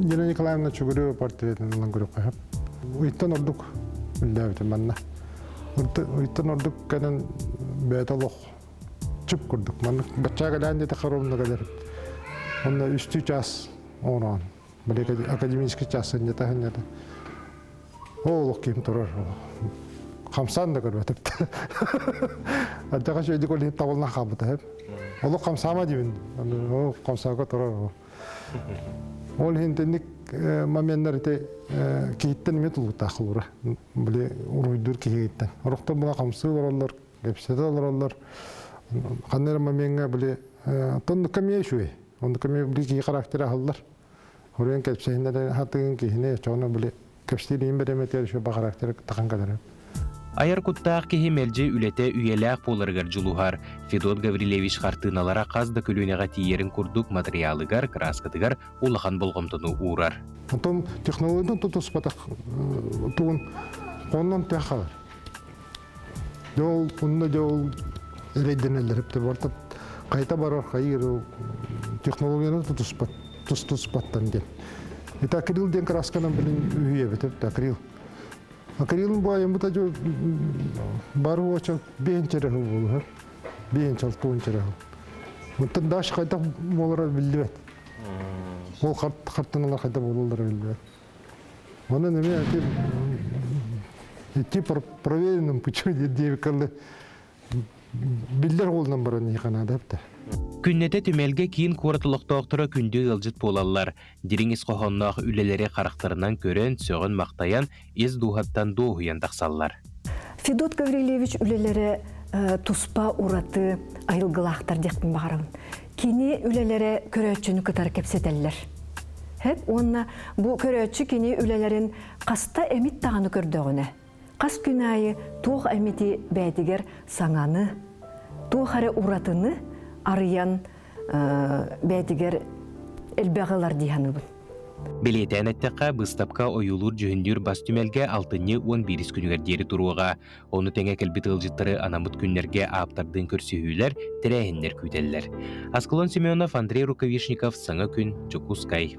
Speaker 11: Елена Николаевна Чугурева портретин ылан көрүөххэ сөп. Ыйтан ордук үллээбитим манна. Ыйтан ордук кэлэн бэйэтэ олох чып курдук. Маннык баччаа кэлээн диэтэххэ ровно кэлэр. Онно үстүү час оҥороон. Били академический час сынньата сынньата. Олох ким турар. Хамсаан да көрбөтүп. Ардьаҕа шөйдүк ол табылна хаалбыта. Олох хамсаама диибин. Ол хамсаага турар. Ол иһин тинник моменнар ити киһиттэн эмиэ тулуктаах холура. Били уруйдуур киһигиттэн. Орохтон була хамсыы олороллор, кэпсэтэ олороллор. Ханна эрэ момеҥҥа били тоннукка эмиэ үчүгэй. Оннукка эмиэ били киһи характера аһыллар. Хоруйан кэпсэһиннэрэ хатыгын киһини очоҕуна били кэпсиир бэдэмэтигэр еще ба характер тахан кэлэр.
Speaker 10: Айар куттаах киһи мэлдьи үлэтэ үйэлээх буоларыгар дьулуһар. Федот Гаврильевич хартыыналара хас да көлүөнэҕэ тиийэрин курдук матырыйаалыгар, кырааскатыгар улахан болҕомтону уурар.
Speaker 11: Онтон технологияны тутуспатах тугун оннон тэх хаалар. Дьол онно дьол эрэйдэнэллэр эптэ барта хайта барар хайыр технологияны тутуспат тустуспаттан диэн. Это акрил диэн красканан билин үһүйэбит эбит акрил. Акрилын бу айыммыта дьо бары уоча биэнчэрэ хыл буолуһар. Биэнчэл туончэрэ хыл. Муттан даш хайдах буолара биллибэт. Ол хартыналар хайда буолаллара биллибэт. Онон эмиэ ити идти по проверенным путем диэбиккаллы. Биллэр уолунан баран иһиэхэ наада эбитэ.
Speaker 10: Күннэтэ түмэлгэ киин куорат олохтоохторо күндү ыалдьыт буолаллар. Дириҥ ис хоһоонноох үлэлэри харахтарынан көрөн, сөҕөн-махтайан, ис дууһаттан дуоһуйан тахсаллар.
Speaker 12: Федот Гаврильевич үлэлэрэ туспа ураты айылгылаахтар диэхпин баҕарабын. Кини үлэлэрэ көрөөччүнү кытары кэпсэтэллэр. Хэп уонна бу көрөөччү кини үлэлэрин хаста эмит даҕаны көрдөҕүнэ, хас күн аайы туох эмити бэйэтигэр саҥаны, туох эрэ уратыны арыйан бэйэтигэр элбэҕи ылар дии саныыбын.
Speaker 10: Бэлиэтээн эттэххэ, быыстапка ойуулуур-дьүһүннүүр бас түмэлгэ алтынньы 11 күнүгэр диэри туруоҕа. Ону тэҥэ кэлбит ыалдьыттары анаммыт күннэргэ ааптардыын көрсүһүүлэр, тэрээһиннэр күүтэллэр. Аскалон Семенов, Андрей Рукавишников, Саҥа күн, Дьокуускай.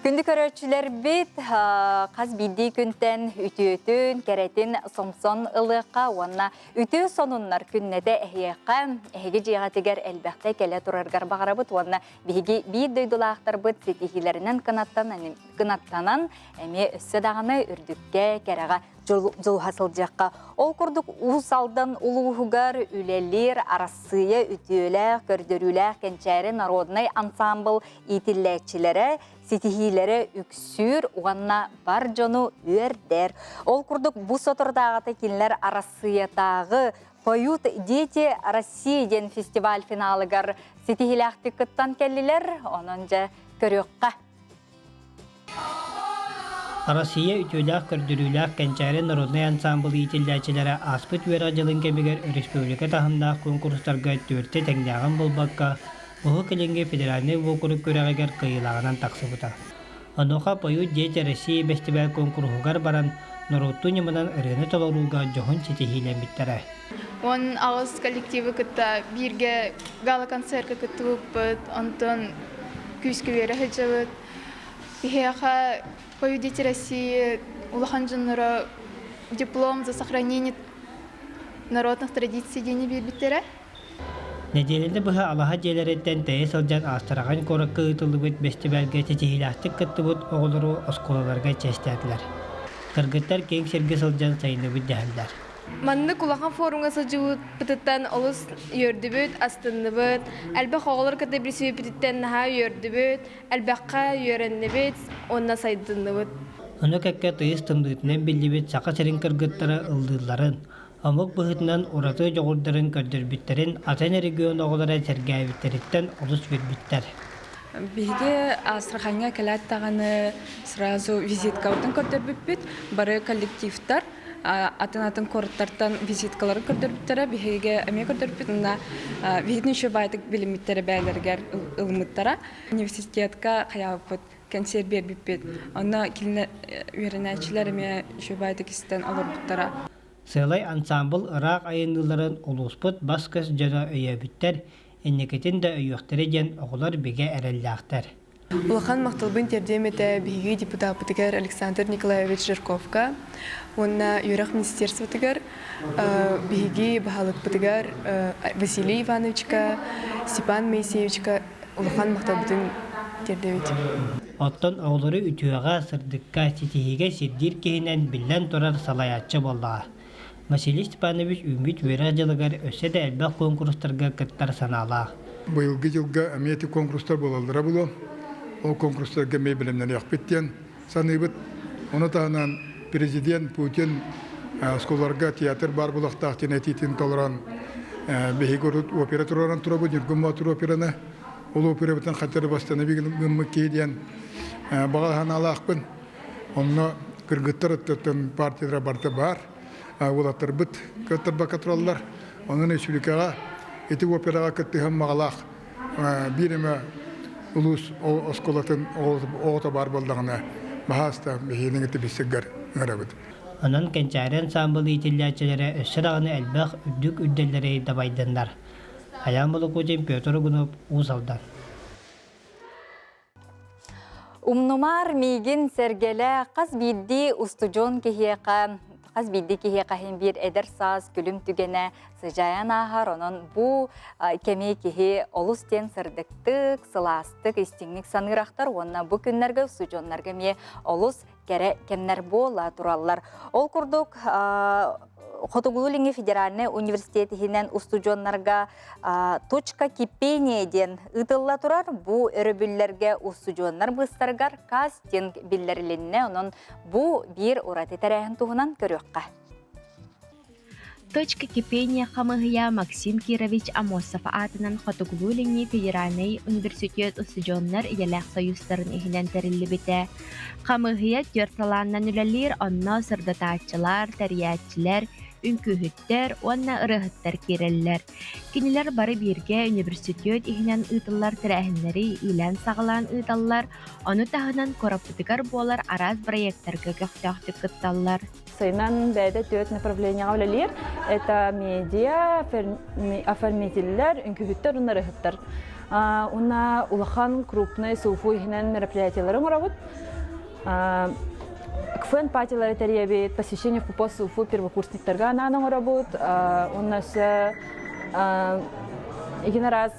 Speaker 1: Күндү көрөөччүлэрбит хас биирдии күнтэн үтүөтүн, кэрэтин сомсон ылыахха уонна үтүө сонуннар күннэтэ эһиэхэ, эһиги дьиэҕитигэр элбэхтэ кэлэ тураргар баҕарабыт уонна биһиги биир дойдулаахтарбыт ситиһиилэринэн кынаттанан эмиэ өссө даҕаны үрдүккэ, кэрэҕэ дьулуһа сылдьыахха. Ол курдук Уус Алдан улууһугар үлэлиир Арассыыйа үтүөлээх, көрдөрүүлээх Кэнчээри народнай ансаамбыл иитиллээччилэрэ ситиһиилэрэ үксүүр уонна бар дьону үөрдэр. Ол курдук бу соторутааҕыта кинилэр Арассыыйатааҕы «Поют дети России» диэн фестиваль финалыгар ситиһиилээхтик кыттан кэллилэр. Онон дьэ көрүөххэ.
Speaker 13: Россия үтүөлээх көрдөрүүлээх Кэнчээри народнай ансаамбыл иитиллээччилэрэ ааспыт үөрэх дьылын кэмигэр өрөспүүбүлүкэ таһымнаах куонкурустарга түөртэ тэҥнээҕин булбакка, Уһук Илиҥҥи федеральнай уокурук күрэҕигэр кыайыылааҕынан тахсыбыта. Онуоха «Поют дети России» бэстибээл куонкуруһугар баран, норуоттуу ньыманан ырыаны толорууга дьоһун ситиһиилэммиттэрэ.
Speaker 14: 18 коллективы кытта бииргэ гала-концерка кыттыбыппыт, онтон күүскэ үөрэ сылдьабыт. Биһиэхэ «Поют дети России» улахан дьонноро диплом за сохранение народных традиций диэни биэрбиттэрэ.
Speaker 13: Нэдиэлэни быһа алаһа дьиэлэриттэн тэйэ сылдьан Астрахань куоракка ыытыллыбыт бэстибээлгэ ситиһиилээхтик кыттыбыт оҕолору оскуолаларга чиэстээтилэр. Кыргыттар киэҥ сиргэ сылдьан сайынныбыт дэһэллэр.
Speaker 14: Маннык улахан форумҥа сылдьыбыппытыттан олус үөрдүбүт, астынныбыт. Элбэх оҕолор кытта билсибиппититтэн наһаа үөрдүбүт, элбэххэ үөрэннибит уонна сайдынныбыт.
Speaker 13: Ону кэккэ тыйыс тымныытынан биллибит Саха сирин кыргыттара ыллыылларын, омук быһыытынан ураты дьоҕурдарын көрдөрбүттэрин атын регион оҕолоро сэргээбиттэриттэн олус үөрбүттэр.
Speaker 15: Биһиги Астраханьҥа кэлээт даҕаны сразу визиткабытын көрдөрбүппүт. Бары коллективтар атын-атын куораттартан визиткалары көрдөрбүттэрэ, биһиги эмиэ көрдөрбүппүт. Уонна биһигини еще баайтык билиммиттэрэ бэйэлэригэр ылыммыттара. Университетка хайаабыппыт, кэнсиэр биэрбиппит. Онно кинилэр үөрэнээччилэр эмиэ еще баайтык истэн олорбуттара.
Speaker 13: Сыалай ансаамбыл ыраах айанныыларын улууспут бас-көс дьоно өйөөбүттэр, инникитин да өйүөхтэрэ диэн оҕолор бигэ эрэллээхтэр.
Speaker 16: Улахан махталбын тиэрдиэм этэ биһиги депутаппытыгар Александр Николаевич Жирковка уонна үөрэх министерствотыгар биһиги баһылыкпытыгар Василий Ивановичка, Степан Моисеевичка улахан махталбытын тиэрдэбит.
Speaker 13: Оттон оҕолору үтүөҕэ, сырдыкка, ситиһиигэ сирдиир киһинэн биллэн турар салайааччы буоллаҕа. Василий Степанович үүммүт үөрэх дьылыгар өссө да элбэх куонкурустарга кыттар санаалаах.
Speaker 17: Быйылгы дьылга эмиэ ити куонкурустар буолаллара буолуо. Ол куонкурустарга эмиэ бэлэмнэниэхпит диэн саныыбыт. Ону таһынан президент Путин оскуолаларга театр баар буолуохтаах диэн этиитин толорон биһиги урут опера туруоран турабыт, Ньургун Боотур операны. Ол операбытын хатыры бастаны гыммыт киһи диэн баҕа санаалаахпын. Онно кыргыттар өттүттэн партиялара барыта баар. Уолаттарбыт кыаттарбакка тураллар. Онон республикаҕа ити операҕа кыттыһан маҕалаах биир эмэ улуус оскуолатын оҕото баар буоллаҕына, баһаалыста биһигини ити билсэргэр ыҥырабыт.
Speaker 13: Онон Кэнчээри ансаамбыл иитиллээччилэрэ өссө даҕаны элбэх үрдүк үрдэллэри дабайдыннар. Айаан Молокутин, Петр Угунов, Уус Алдан.
Speaker 1: Умнумаар миигин сэргэлэ хас биирдии устудьуон киһиэхэ хас биирдии киһиэхэ иһин биир эдэр саас күлүм түгэнэ сыдьаайан ааһар. Онон бу кэми киһи олус диэн сырдыктык, сылаастык, истиҥник саныырахтар уонна бу күннэргэ устудьуоннарга эмиэ олус кэрэ кэмнэр буола тураллар. Ол курдук. Хотугулуу-Илиҥҥи федеральнай университет иһинэн устудьуоннарга «Точка кипения» диэн ыытылла турар. Бу өрөбүллэргэ устудьуоннар быыстарыгар кастинг биллэрилиннэ. Онон бу биир ураты тэрээһин туһунан көрүөххэ.
Speaker 5: Точка кипения хамыыһыйа Максим Кирович Аммосов аатынан Хотугулуу-Илиҥҥи федеральнай университет устудьуоннар идэлээх сойуустарын иһинэн тэриллибитэ. Хамыыһыйа түөрт салааннан үлэлиир, онно сырдатааччылар, тэрийээччилэр, үҥкүүһүттэр уонна ырыаһыттар киирэллэр. Кинилэр бары бииргэ университет иһинэн ыытыллар тэрээһиннэри иилээн-саҕалаан ыыталлар, ону таһынан куораппытыгар буолар араас бырайыактарга көхтөөхтүк кытталлар.
Speaker 18: Сайынан бэйэтэ түөрт направлениеҕа үлэлиир. Это медиа, оформителлэр, үҥкүүһүттэр уонна ырыаһыттар. Уонна улахан крупный СУФУ иһинэн мероприятиелары оҥоробут. КФН патилары тэрийэбит, посещение в ПУПО СУФУ первокурсниктарга анаан оҥоробут. Уонна өссө игин араас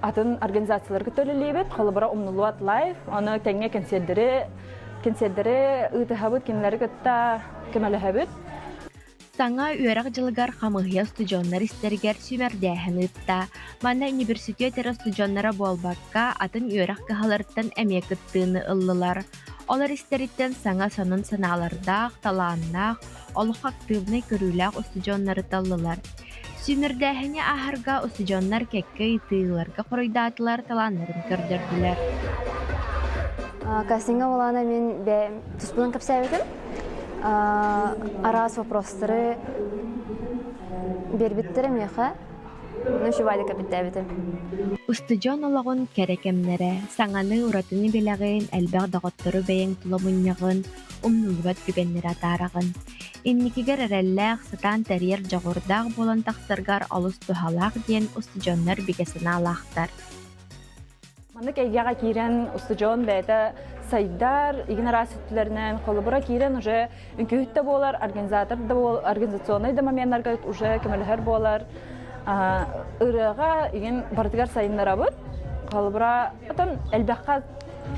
Speaker 18: атын организацияларга төлөлүүбүт. Холобура, умнулуот лайф, ону тэҥҥэ кэнсиэрдэри кэнсиэрдэри ыытыһабыт, кинилэри кытта көмөлөһөбүт.
Speaker 5: Саҥа үөрэх дьылыгар хамыыһыйа устудьуоннар истэригэр сүүмэрдээһин ыытта. Манна университет эрэ устудьуоннара буолбакка, атын үөрэх кыһаларыттан эмиэ кыттыыны ыллылар. Олор истэриттэн саҥа сонун санаалардаах, талааннаах, олоххо актыыбынай көрүүлээх устудьуоннары таллылар. Сүүмэрдээһини ааһарга устудьуоннар кэккэ ыйытыыларга хоруйдаатылар, талааннарын көрдөрдүлэр.
Speaker 19: Кастиҥҥа буолаана мин туспунан кэпсээбитим. Араас вопростары биэрбиттэрэ миэхэ. Ну, үчүгэйдик кэпсээбитим.
Speaker 5: Устудьуон олоҕун кэрэ кэмнэрэ, саҥаны, уратыны билэҕин, элбэх доҕоттору бэйэҥ тула мунньаҕын, умнуллубат түгэннэри атаараҕын. Инникигэр эрэллээх, сатаан тэрийэр дьоҕурдаах буолан тахсаргар олус туһалаах диэн устудьуоннар бигэ санаалаахтар.
Speaker 18: Маннык эйгэҕэ киирэн устудьуон бэйэтэ сайдар, игин араас өттүлэринэн холобура киирэн уже үҥкүүһүт да буолар, организатор да буол, организационнай да моменнарга уже көмөлөһөр буолар. Ырыаҕа игин барытыгар сайыннарабыт. Холобура, отон элбэххэ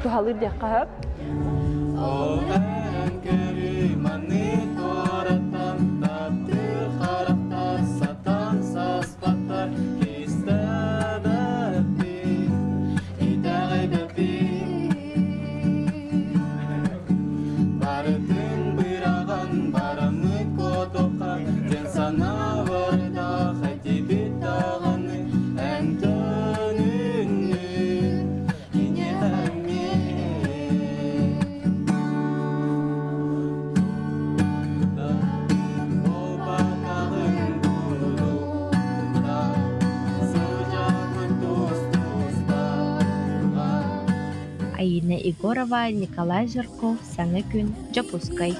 Speaker 18: туһалыыр диэххэ сөп.
Speaker 5: Аина Егорова, Николай Жирков, Саҥа күн, Дьокуускай.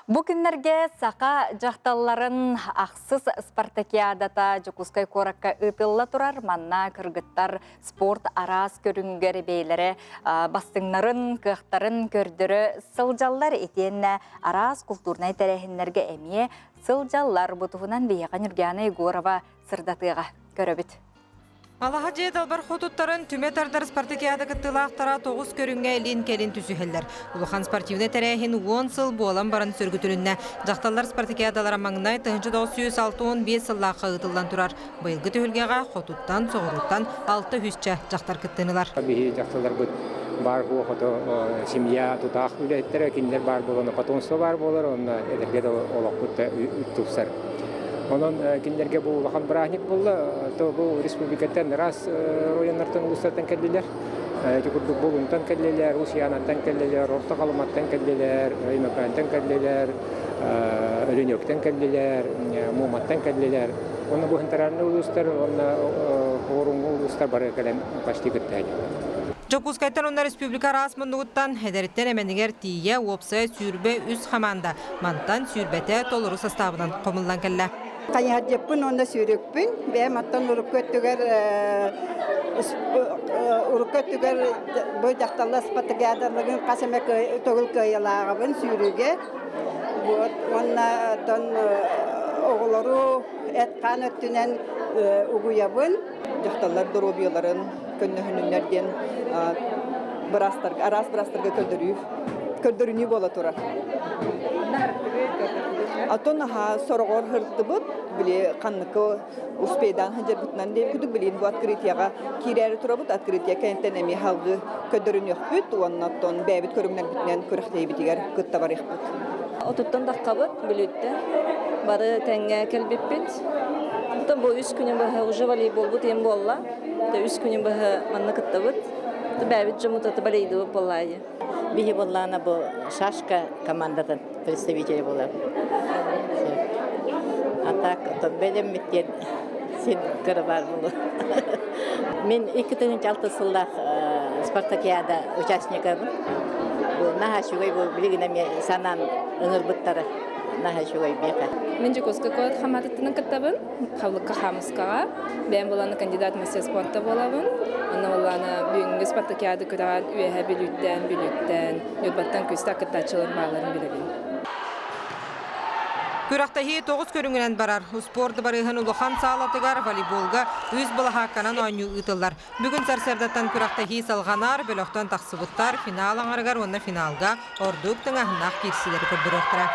Speaker 1: Бу күннэргэ саха дьахталларын ахсыс спартакиадата Дьокуускай куоракка ыытылла турар. Манна кыргыттар спорт араас көрүҥүгэр бэйэлэрэ бастыҥнарын, кыахтарын көрдөрө сылдьаллар. Итиэннэ араас култуурнай тэрээһиннэргэ эмиэ сылдьаллар. Бу туһунан биһиэхэ Нюргиана Егорова сырдатыаҕа. Көрөбүт.
Speaker 3: Алаһа дьиэ далбар хотуттарын түмэ тардар спартакиада кыттыылаахтара тоҕус көрүҥҥэ илин-кэлин түсүһэллэр. Улахан спортивнай тэрээһин уон сыл буолан баран сөргүтүлүннэ. Дьахталлар спартакиадалара маҥнай 1965 сыллаахха ыытыллан турар. Быйылгы түһүлгэҕэ хотуттан, соҕурууттан алта үһүсчэ дьахтар кыттыынылар.
Speaker 20: Биһи дьахталларбыт баар буо хото семья тутаах үлэһиттэрэ кинилэр баар буолан потомство баар буолар онно эдэргэ да олохпут да тупсар. Онон кинилэргэ бу улахан бырааһынньык буолла. То бу республикаттан араас районнартан, улуустартан кэллилэр. Ити курдук Булунтан кэллилэр, Усьянаттан кэллилэр, Орто Халыматтан кэллилэр, Өймөкөөнтөн кэллилэр, Өлүнүөктэн кэллилэр, Муоматтан кэллилэр. Уонна бу хантараанны улуустар уонна Хоруҥҥу улуустар бары кэлэн почти кыттыһаллар.
Speaker 3: Дьокуускайтан уонна республика араас муннугуттан эдэриттэн эмэнигэр тиийэ уопсайа 23 хамаанда мантан сүүрбэтэ толору састаабынан хомуллан кэллэ.
Speaker 21: Хайыһардьыппын уонна сүүрүкпүн. Бэйэм оттон урукку өттүгэр урукку өттүгэр бу дьахталлар спартакиадаларын хас эмэ төгүл кыайыылааҕыбын сүүрүүгэ. Вот уонна оттон оҕолору эт-хаан өттүнэн угуйабын.
Speaker 22: Дьахталлар доруобуйаларын көннөһүнүннэр диэн быраастарга, араас быраастарга көрдөрүү, көрдөрүнүү буола турар. Атын аха сороҕор һыртыбыт, били ханныкы успейдаан сылдьарбытынан диэн курдук билигин бу открытияҕа киирээри турабыт. Открытие кэнниттэн эмиэ салгыы көрдөрүнүөхпүт уонна оттон бэйэбит көрүҥнэрбитинэн күрэхтэһиибитигэр кытта барыахпыт.
Speaker 18: Отуттан таххабыт Бүлүүттэн. Бары тэҥҥэ кэлбиппит. Оттон бу үс күнү быһа уже волейболбут иэн буолла. Үс күнү быһа манна кыттабыт. Бэйэбит дьоммут аты балейдыбыт буоллаайы.
Speaker 2: Биһи буоллаана бу шашка командатын представителе буолар. А так то бэлэммит диэн син кыра баар буолуо. Мин 2006 сыллаах спартакиада участникабын. Бу наһаа үчүгэй бу билигин эмиэ санаан ыҥырбыттара наһаа үчүгэй биэхэ.
Speaker 15: Мин Дьокуускай куорат хамаатыттан кыттабын. Хабылыкка хаамыскаҕа. Бэйэм буолааны кандидат мастер спорта буолабын. Онно буоллаана бүгүҥҥү спартакиада күрэҕэр Үөһээ Бүлүүттэн, Бүлүүттэн, Ньурбаттан күүстээх кыттааччылар баалларын билэбин.
Speaker 3: Күрэхтэһии тоҕус көрүҥүнэн барар. Успуорт дыбарыаһын улахан саалатыгар волейболга үс былаһаакканан оонньуу ыытыллар. Бүгүн сарсыардаттан күрэхтэһии салҕанар, бөлөхтөн тахсыбыттар финал аҥарыгар уонна финалга ордук тыҥааһыннаах киирсиилэри көрдөрүөхтэрэ.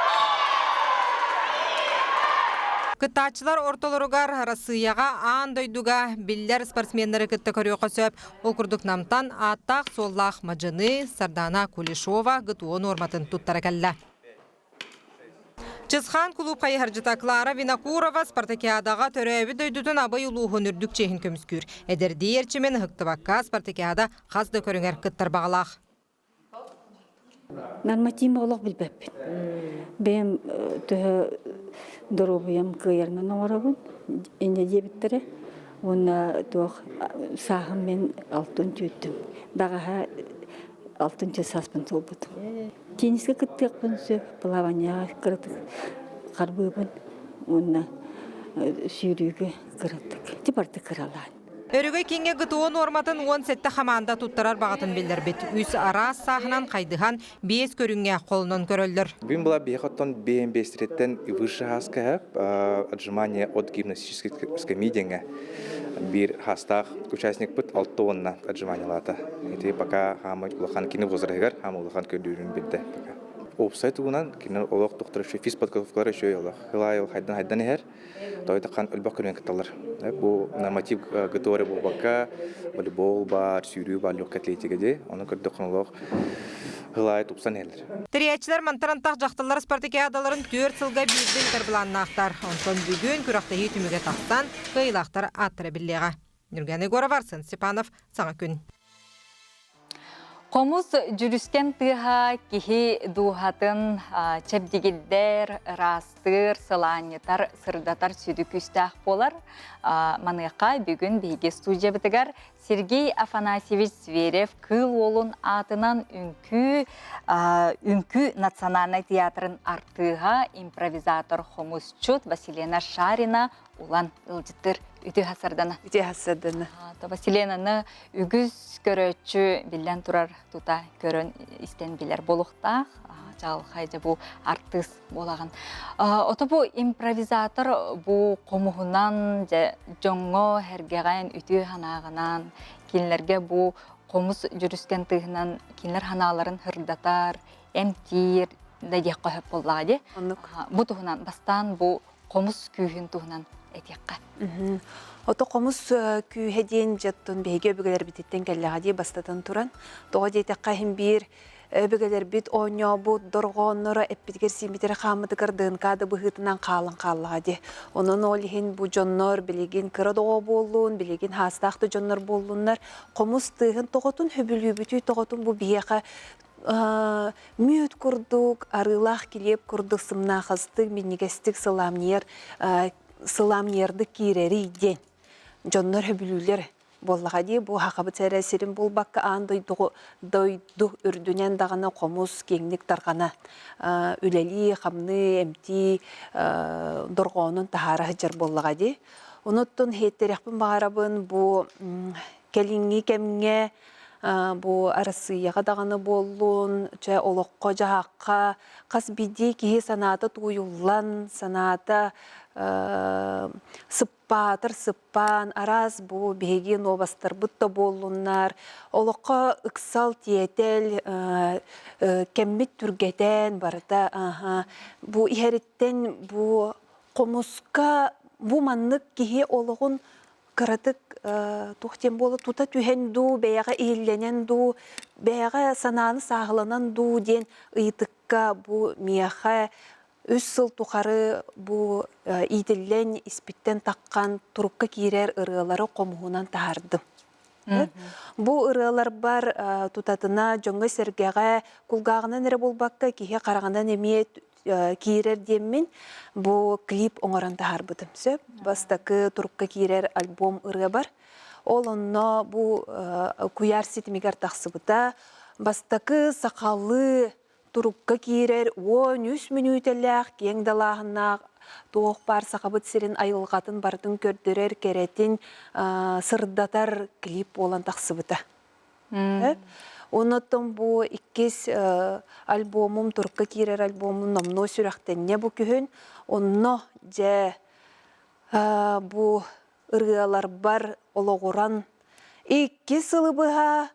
Speaker 3: Кыттааччылар ортолоругар Арассыыйаҕа, аан дойдуга биллэр спортсменнары кытта көрүөххэ сөп. Ол курдук Намтан ааттаах-суоллаах мадьыны Сардана Кулешова ГТО нуорматын туттара кэллэ. Чысхаан кулууп хайыһардьыта Клара Винокурова спартакиадаҕа төрөөбүт дойдутун Абый улууһун үрдүк чиэһин көмүскүүр. Эдэрдии эрчимин ыһыктыбакка спартакиада хас да көрүҥэр кыттар баҕалаах.
Speaker 4: Нормативы олох билбэппин. Бэйэм төһө доруобуйам кыайарынан оҥоробун, инньэ диэбиттэрэ. Уонна туох сааһым мин алтын түүттүм. Даҕаһа алтын чэ сааспын туолбутум. Теннискэ кыттыахпын сөп, плаванияҕа кыратык харбыыбын уонна сүүрүүгэ кыратык, типарды кыралаан.
Speaker 3: Өрөгөй киҥҥэ ГТО нуорматын 17 хамаанда туттарар баҕатын биллэрбит. Үс араас сааһынан хайдыһан, биэс көрүҥҥэ холонон көрөллөр.
Speaker 23: Бүгүн была биэхоттон бэйэм выше хаска отжимание от гимнастической скамьи диэҥҥэ биир хаастаах участникпыт алта уонна отжиманиялаата. Ити пока хаамай улахан кини возраһыгар хаамай улахан көрдүүрүн билдэ пока. Уопсай тугунан кинилэр олох тохтор еще физподготовкалар еще олох. Хылай ол хайдан хайдан иһэр. Тойдакхан өлбөх көрүөн кытталлар. Бу норматив ГТО буолбакка, волейбол бар, сүүрүү бар, легкая атлетика ди. Оны көрдөххөн олох ылай тупсан иһэллэр.
Speaker 3: Тэрийээччилэр мантан антах дьахталлар спартакиадаларын түөрт сылга биирдэ ыытар былааннаахтар. Онтон бүгүн күрэхтэһии түмүгэ тахсан, кыайыылаахтар ааттара биллиэҕэ. Нюргана Егорова, Арсен Степанов, Саҥа күн.
Speaker 1: Хомус дьүрүскэн тыаһа киһи дууһатын чэбдигирдэр, ыраастыыр, сылаанньытар, сырдатар сүдү күүстээх буолар. Маныаха бүгүн биһиги студиябытыгар Сергей Афанасьевич Зверев Кыыл Уолун аатынан үҥкүү үҥкүү национальнай театрын артыыһа, импровизатор хомусчут Василена Шарина улан ыалдьыттыр үтүө хасардана.
Speaker 24: Үтүө хасардана.
Speaker 1: Василенаны үгүс көрөөччү биллэн турар тута көрөн истэн билэр буолуохтаах. Чаҕылхай дьэ бу артыыс буолаҕын. Ото бу импровизатор бу хомуһунан дьэ дьоҥҥо сэргэҕэн үтүө санааҕынан кинилэргэ бу хомус дьүрүскэн тыаһынан кинилэр санааларын сырдатар, эмтиир да диэххэ сөп буоллаҕа дии. Бу туһунан бастаан бу хомус күүһүн туһунан этиэххэ.
Speaker 24: Ото хомус күүһэ диэн дьоттон биһиги өбүгэлэрбититтэн кэллэҕэ дии бастатан туран. Тоҕо диэтэххэ иһин биир өбүгэлэрбит оонньообут дорҕоонноро эппитигэр сииммитигэр хааммытыгар ДНК да быһыытынан хаалан хааллаҕа дии. Онон ол иһин бу дьоннор билигин кыра доҕо буоллун, билигин хаастаах да дьоннор буоллуннар, хомус тыаһын тоҕотун хөбүлүүбүтүй тоҕотун бу биһиэхэ мүөт курдук, арыылаах килиэп курдук сымнаахастык, минньигэстик сыламньыйар, сыламньыйардык киирэрий диэн дьоннор сөбүлүүллэр буоллаҕа дии. Бу сахабыт сэрэ сирин булбакка аан дойду дойду үрдүнэн даҕаны хомус киэҥник тарҕана үлэлии, хамныы, эмтии дорҕоонун таһаара сылдьар буоллаҕа дии. Онуттан иһиттэриэхпин баҕарабын бу кэлиҥҥи кэмҥэ бу Арассыыйаҕа даҕаны буоллун, чэ олоххо-дьаһахха хас биирдии киһи санаата тууйуллан, санаата сыппаатар сыппаан араас бу биһиги новостарбыт да буоллуннар олоххо ыксал тиэтэл кэммит түргэтээн барыта бу иһэриттэн бу хомуска бу маннык киһи олоҕун кыратык туох диэн буола тута түһэн дуу бэйэҕэ иһиллэнэн дуу бэйэҕэ санааны сааһыланан дуу диэн ыйытыкка бу миэхэ үс сыл тухары бу иитиллэн испиттэн таххан турукка киирэр ырыалары хомуһунан таһаардым. Бу ырыаларбар тутатына дьоҥҥо-сэргэҕэ кулгааҕынан эрэ буолбакка киһи хараҕынан эмиэ киирэр диэммин бу клип оҥорон таһаарбытым сөп. Бастакы турукка киирэр альбом ырыабар. Ол онно бу куйаар ситимигэр тахсыбыта. Бастакы сахалыы турукка киирэр 13 мүнүүтэлээх киэҥ далааһыннаах туох баар Сахабыт сирин айылҕатын барытын көрдөрөр, кэрэтин сырдатар клип буолан тахсыбыта. Оннуттан бу иккис альбомум, турукка киирэр альбомум номнуо сүрэхтэннэ бу күһүн. Онно дьэ бу ырыаларбар олоҕуран икки сылы быһа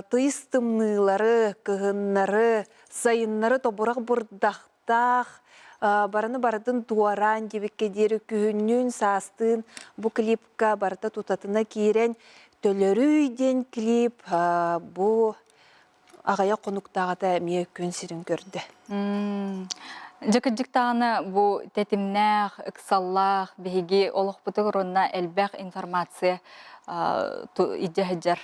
Speaker 24: тыйыс тымныылары, кыһыннары, сайыннары тобурах бурдахтаах барыны барытын туораан диэбиккэ диэри күһүннүүн, саастыын бу клипка барыта тутатына киирэн Төлөрүй диэн клип бу аҕыйах хонуктааҕыта эмиэ күн сирин көрдө.
Speaker 1: Дьэ кырдьыктаҕына бу тэтимнээх, ыксаллаах биһиги олохпутугар уонна элбэх информация илдьэ сылдьар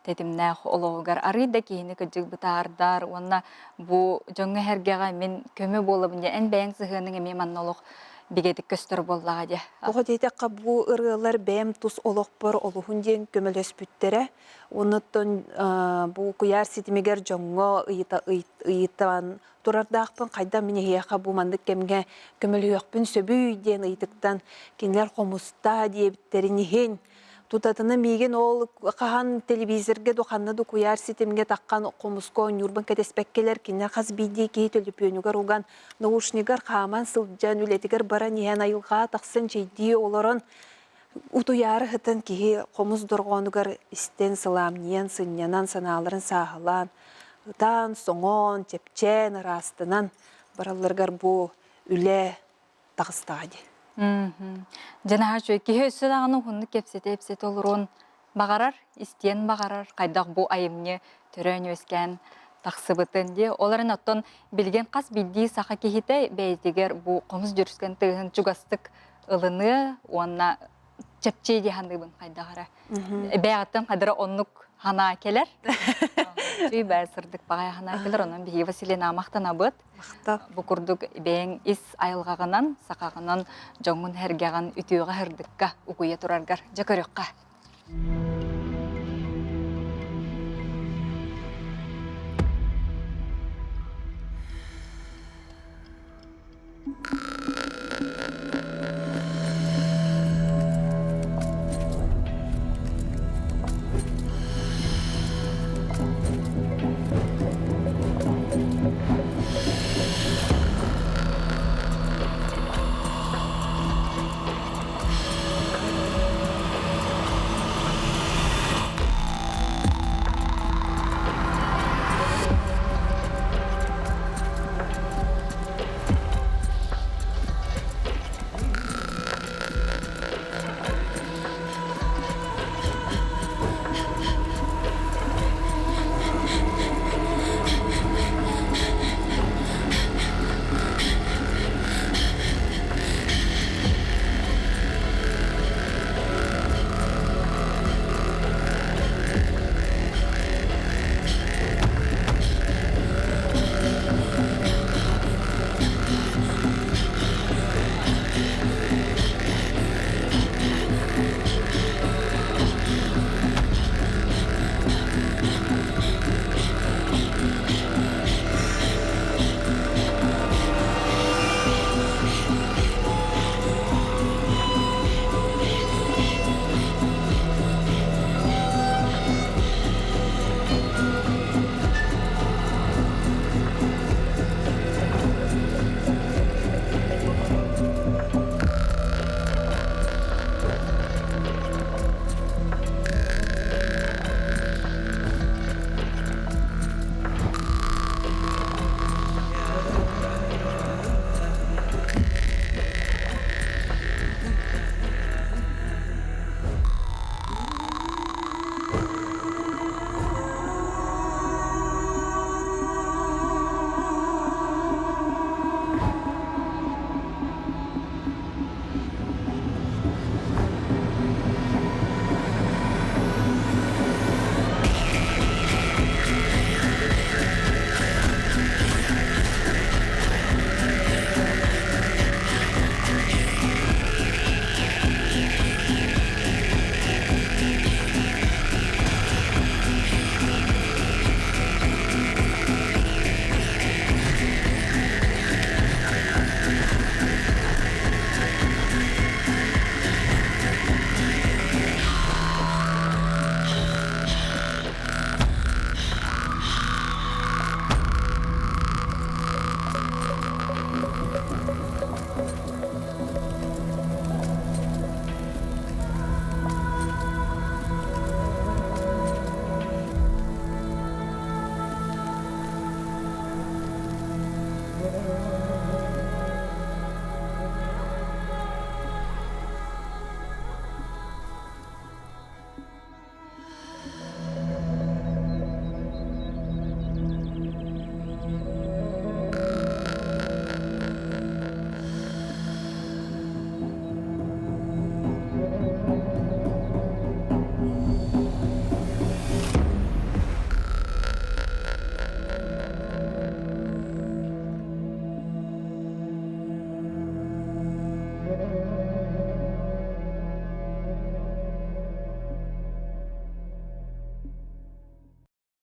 Speaker 1: тэтимнээх олоҕугар арыый да киһини кырдьык бытаардар уонна бу дьоҥҥо-сэргэҕэ мин көмө буолабын диэн эн бэйэҥ сыһыаныҥ эмиэ манна олох бигэтик көстөр буоллаҕа дии.
Speaker 24: Тоҕо диэтэххэ бу ырыалар бэйэм тус олохпор олуһун диэн көмөлөспүттэрэ. Оннуттан бу куйаар ситимигэр дьоҥҥо ыйытан турардаахпын хайдах мин эһиэхэ бу маннык кэмҥэ көмөлөһүөхпүн сөбүй диэн ыйытыктан кинилэр хомустаа диэбиттэрин иһин тутатына миигин ол хаһан телевизорга ду ханна ду куйаар ситимҥэ таххан хомуска оонньуурбун кэтэспэккэлэр кинилэр хас биирдии киһи төлөпүөнүгэр уган наушнигар хааман сылдьан үлэтигэр баран иһэн айылҕаҕа тахсан чэйдии олорон Утуйаары сытан киһи хомус дорҕоонугар истэн сылаамньыйан, сынньанан, санааларын сааһылаан, ытаан, соҥоон, чэпчээн, ыраастанан баралларыгар бу үлэ таҕыстаҕа дии.
Speaker 1: Дьэ наһаа үчүгэй. Киһи өссө даҕаны уһуннук кэпсэтэ-ипсэтэ олоруон баҕарар, истиэн баҕарар, хайдах бу айымньы төрөөн-үөскээн тахсыбытын дии. Ол эрэн оттон билигин хас биирдии саха киһитэ бэйэтигэр бу хомус дьүрүскэн тыаһын чугастык ылыныа уонна чэпчиэ дии саныыбын хайдах эрэ. Бэйэҕиттэн хайдара оннук санаа кэлэр. Үчүгэй бээ сырдык баҕайы санаа кэлэр. Онон биһиги Василина махтанабыт. Бу курдук бэйэҥ ис айылҕаҕынан, сахаҕынан дьоҥҥун сэргэҕин үтүөҕэ сырдыкка угуйа тураргар дьэ көрүөххэ.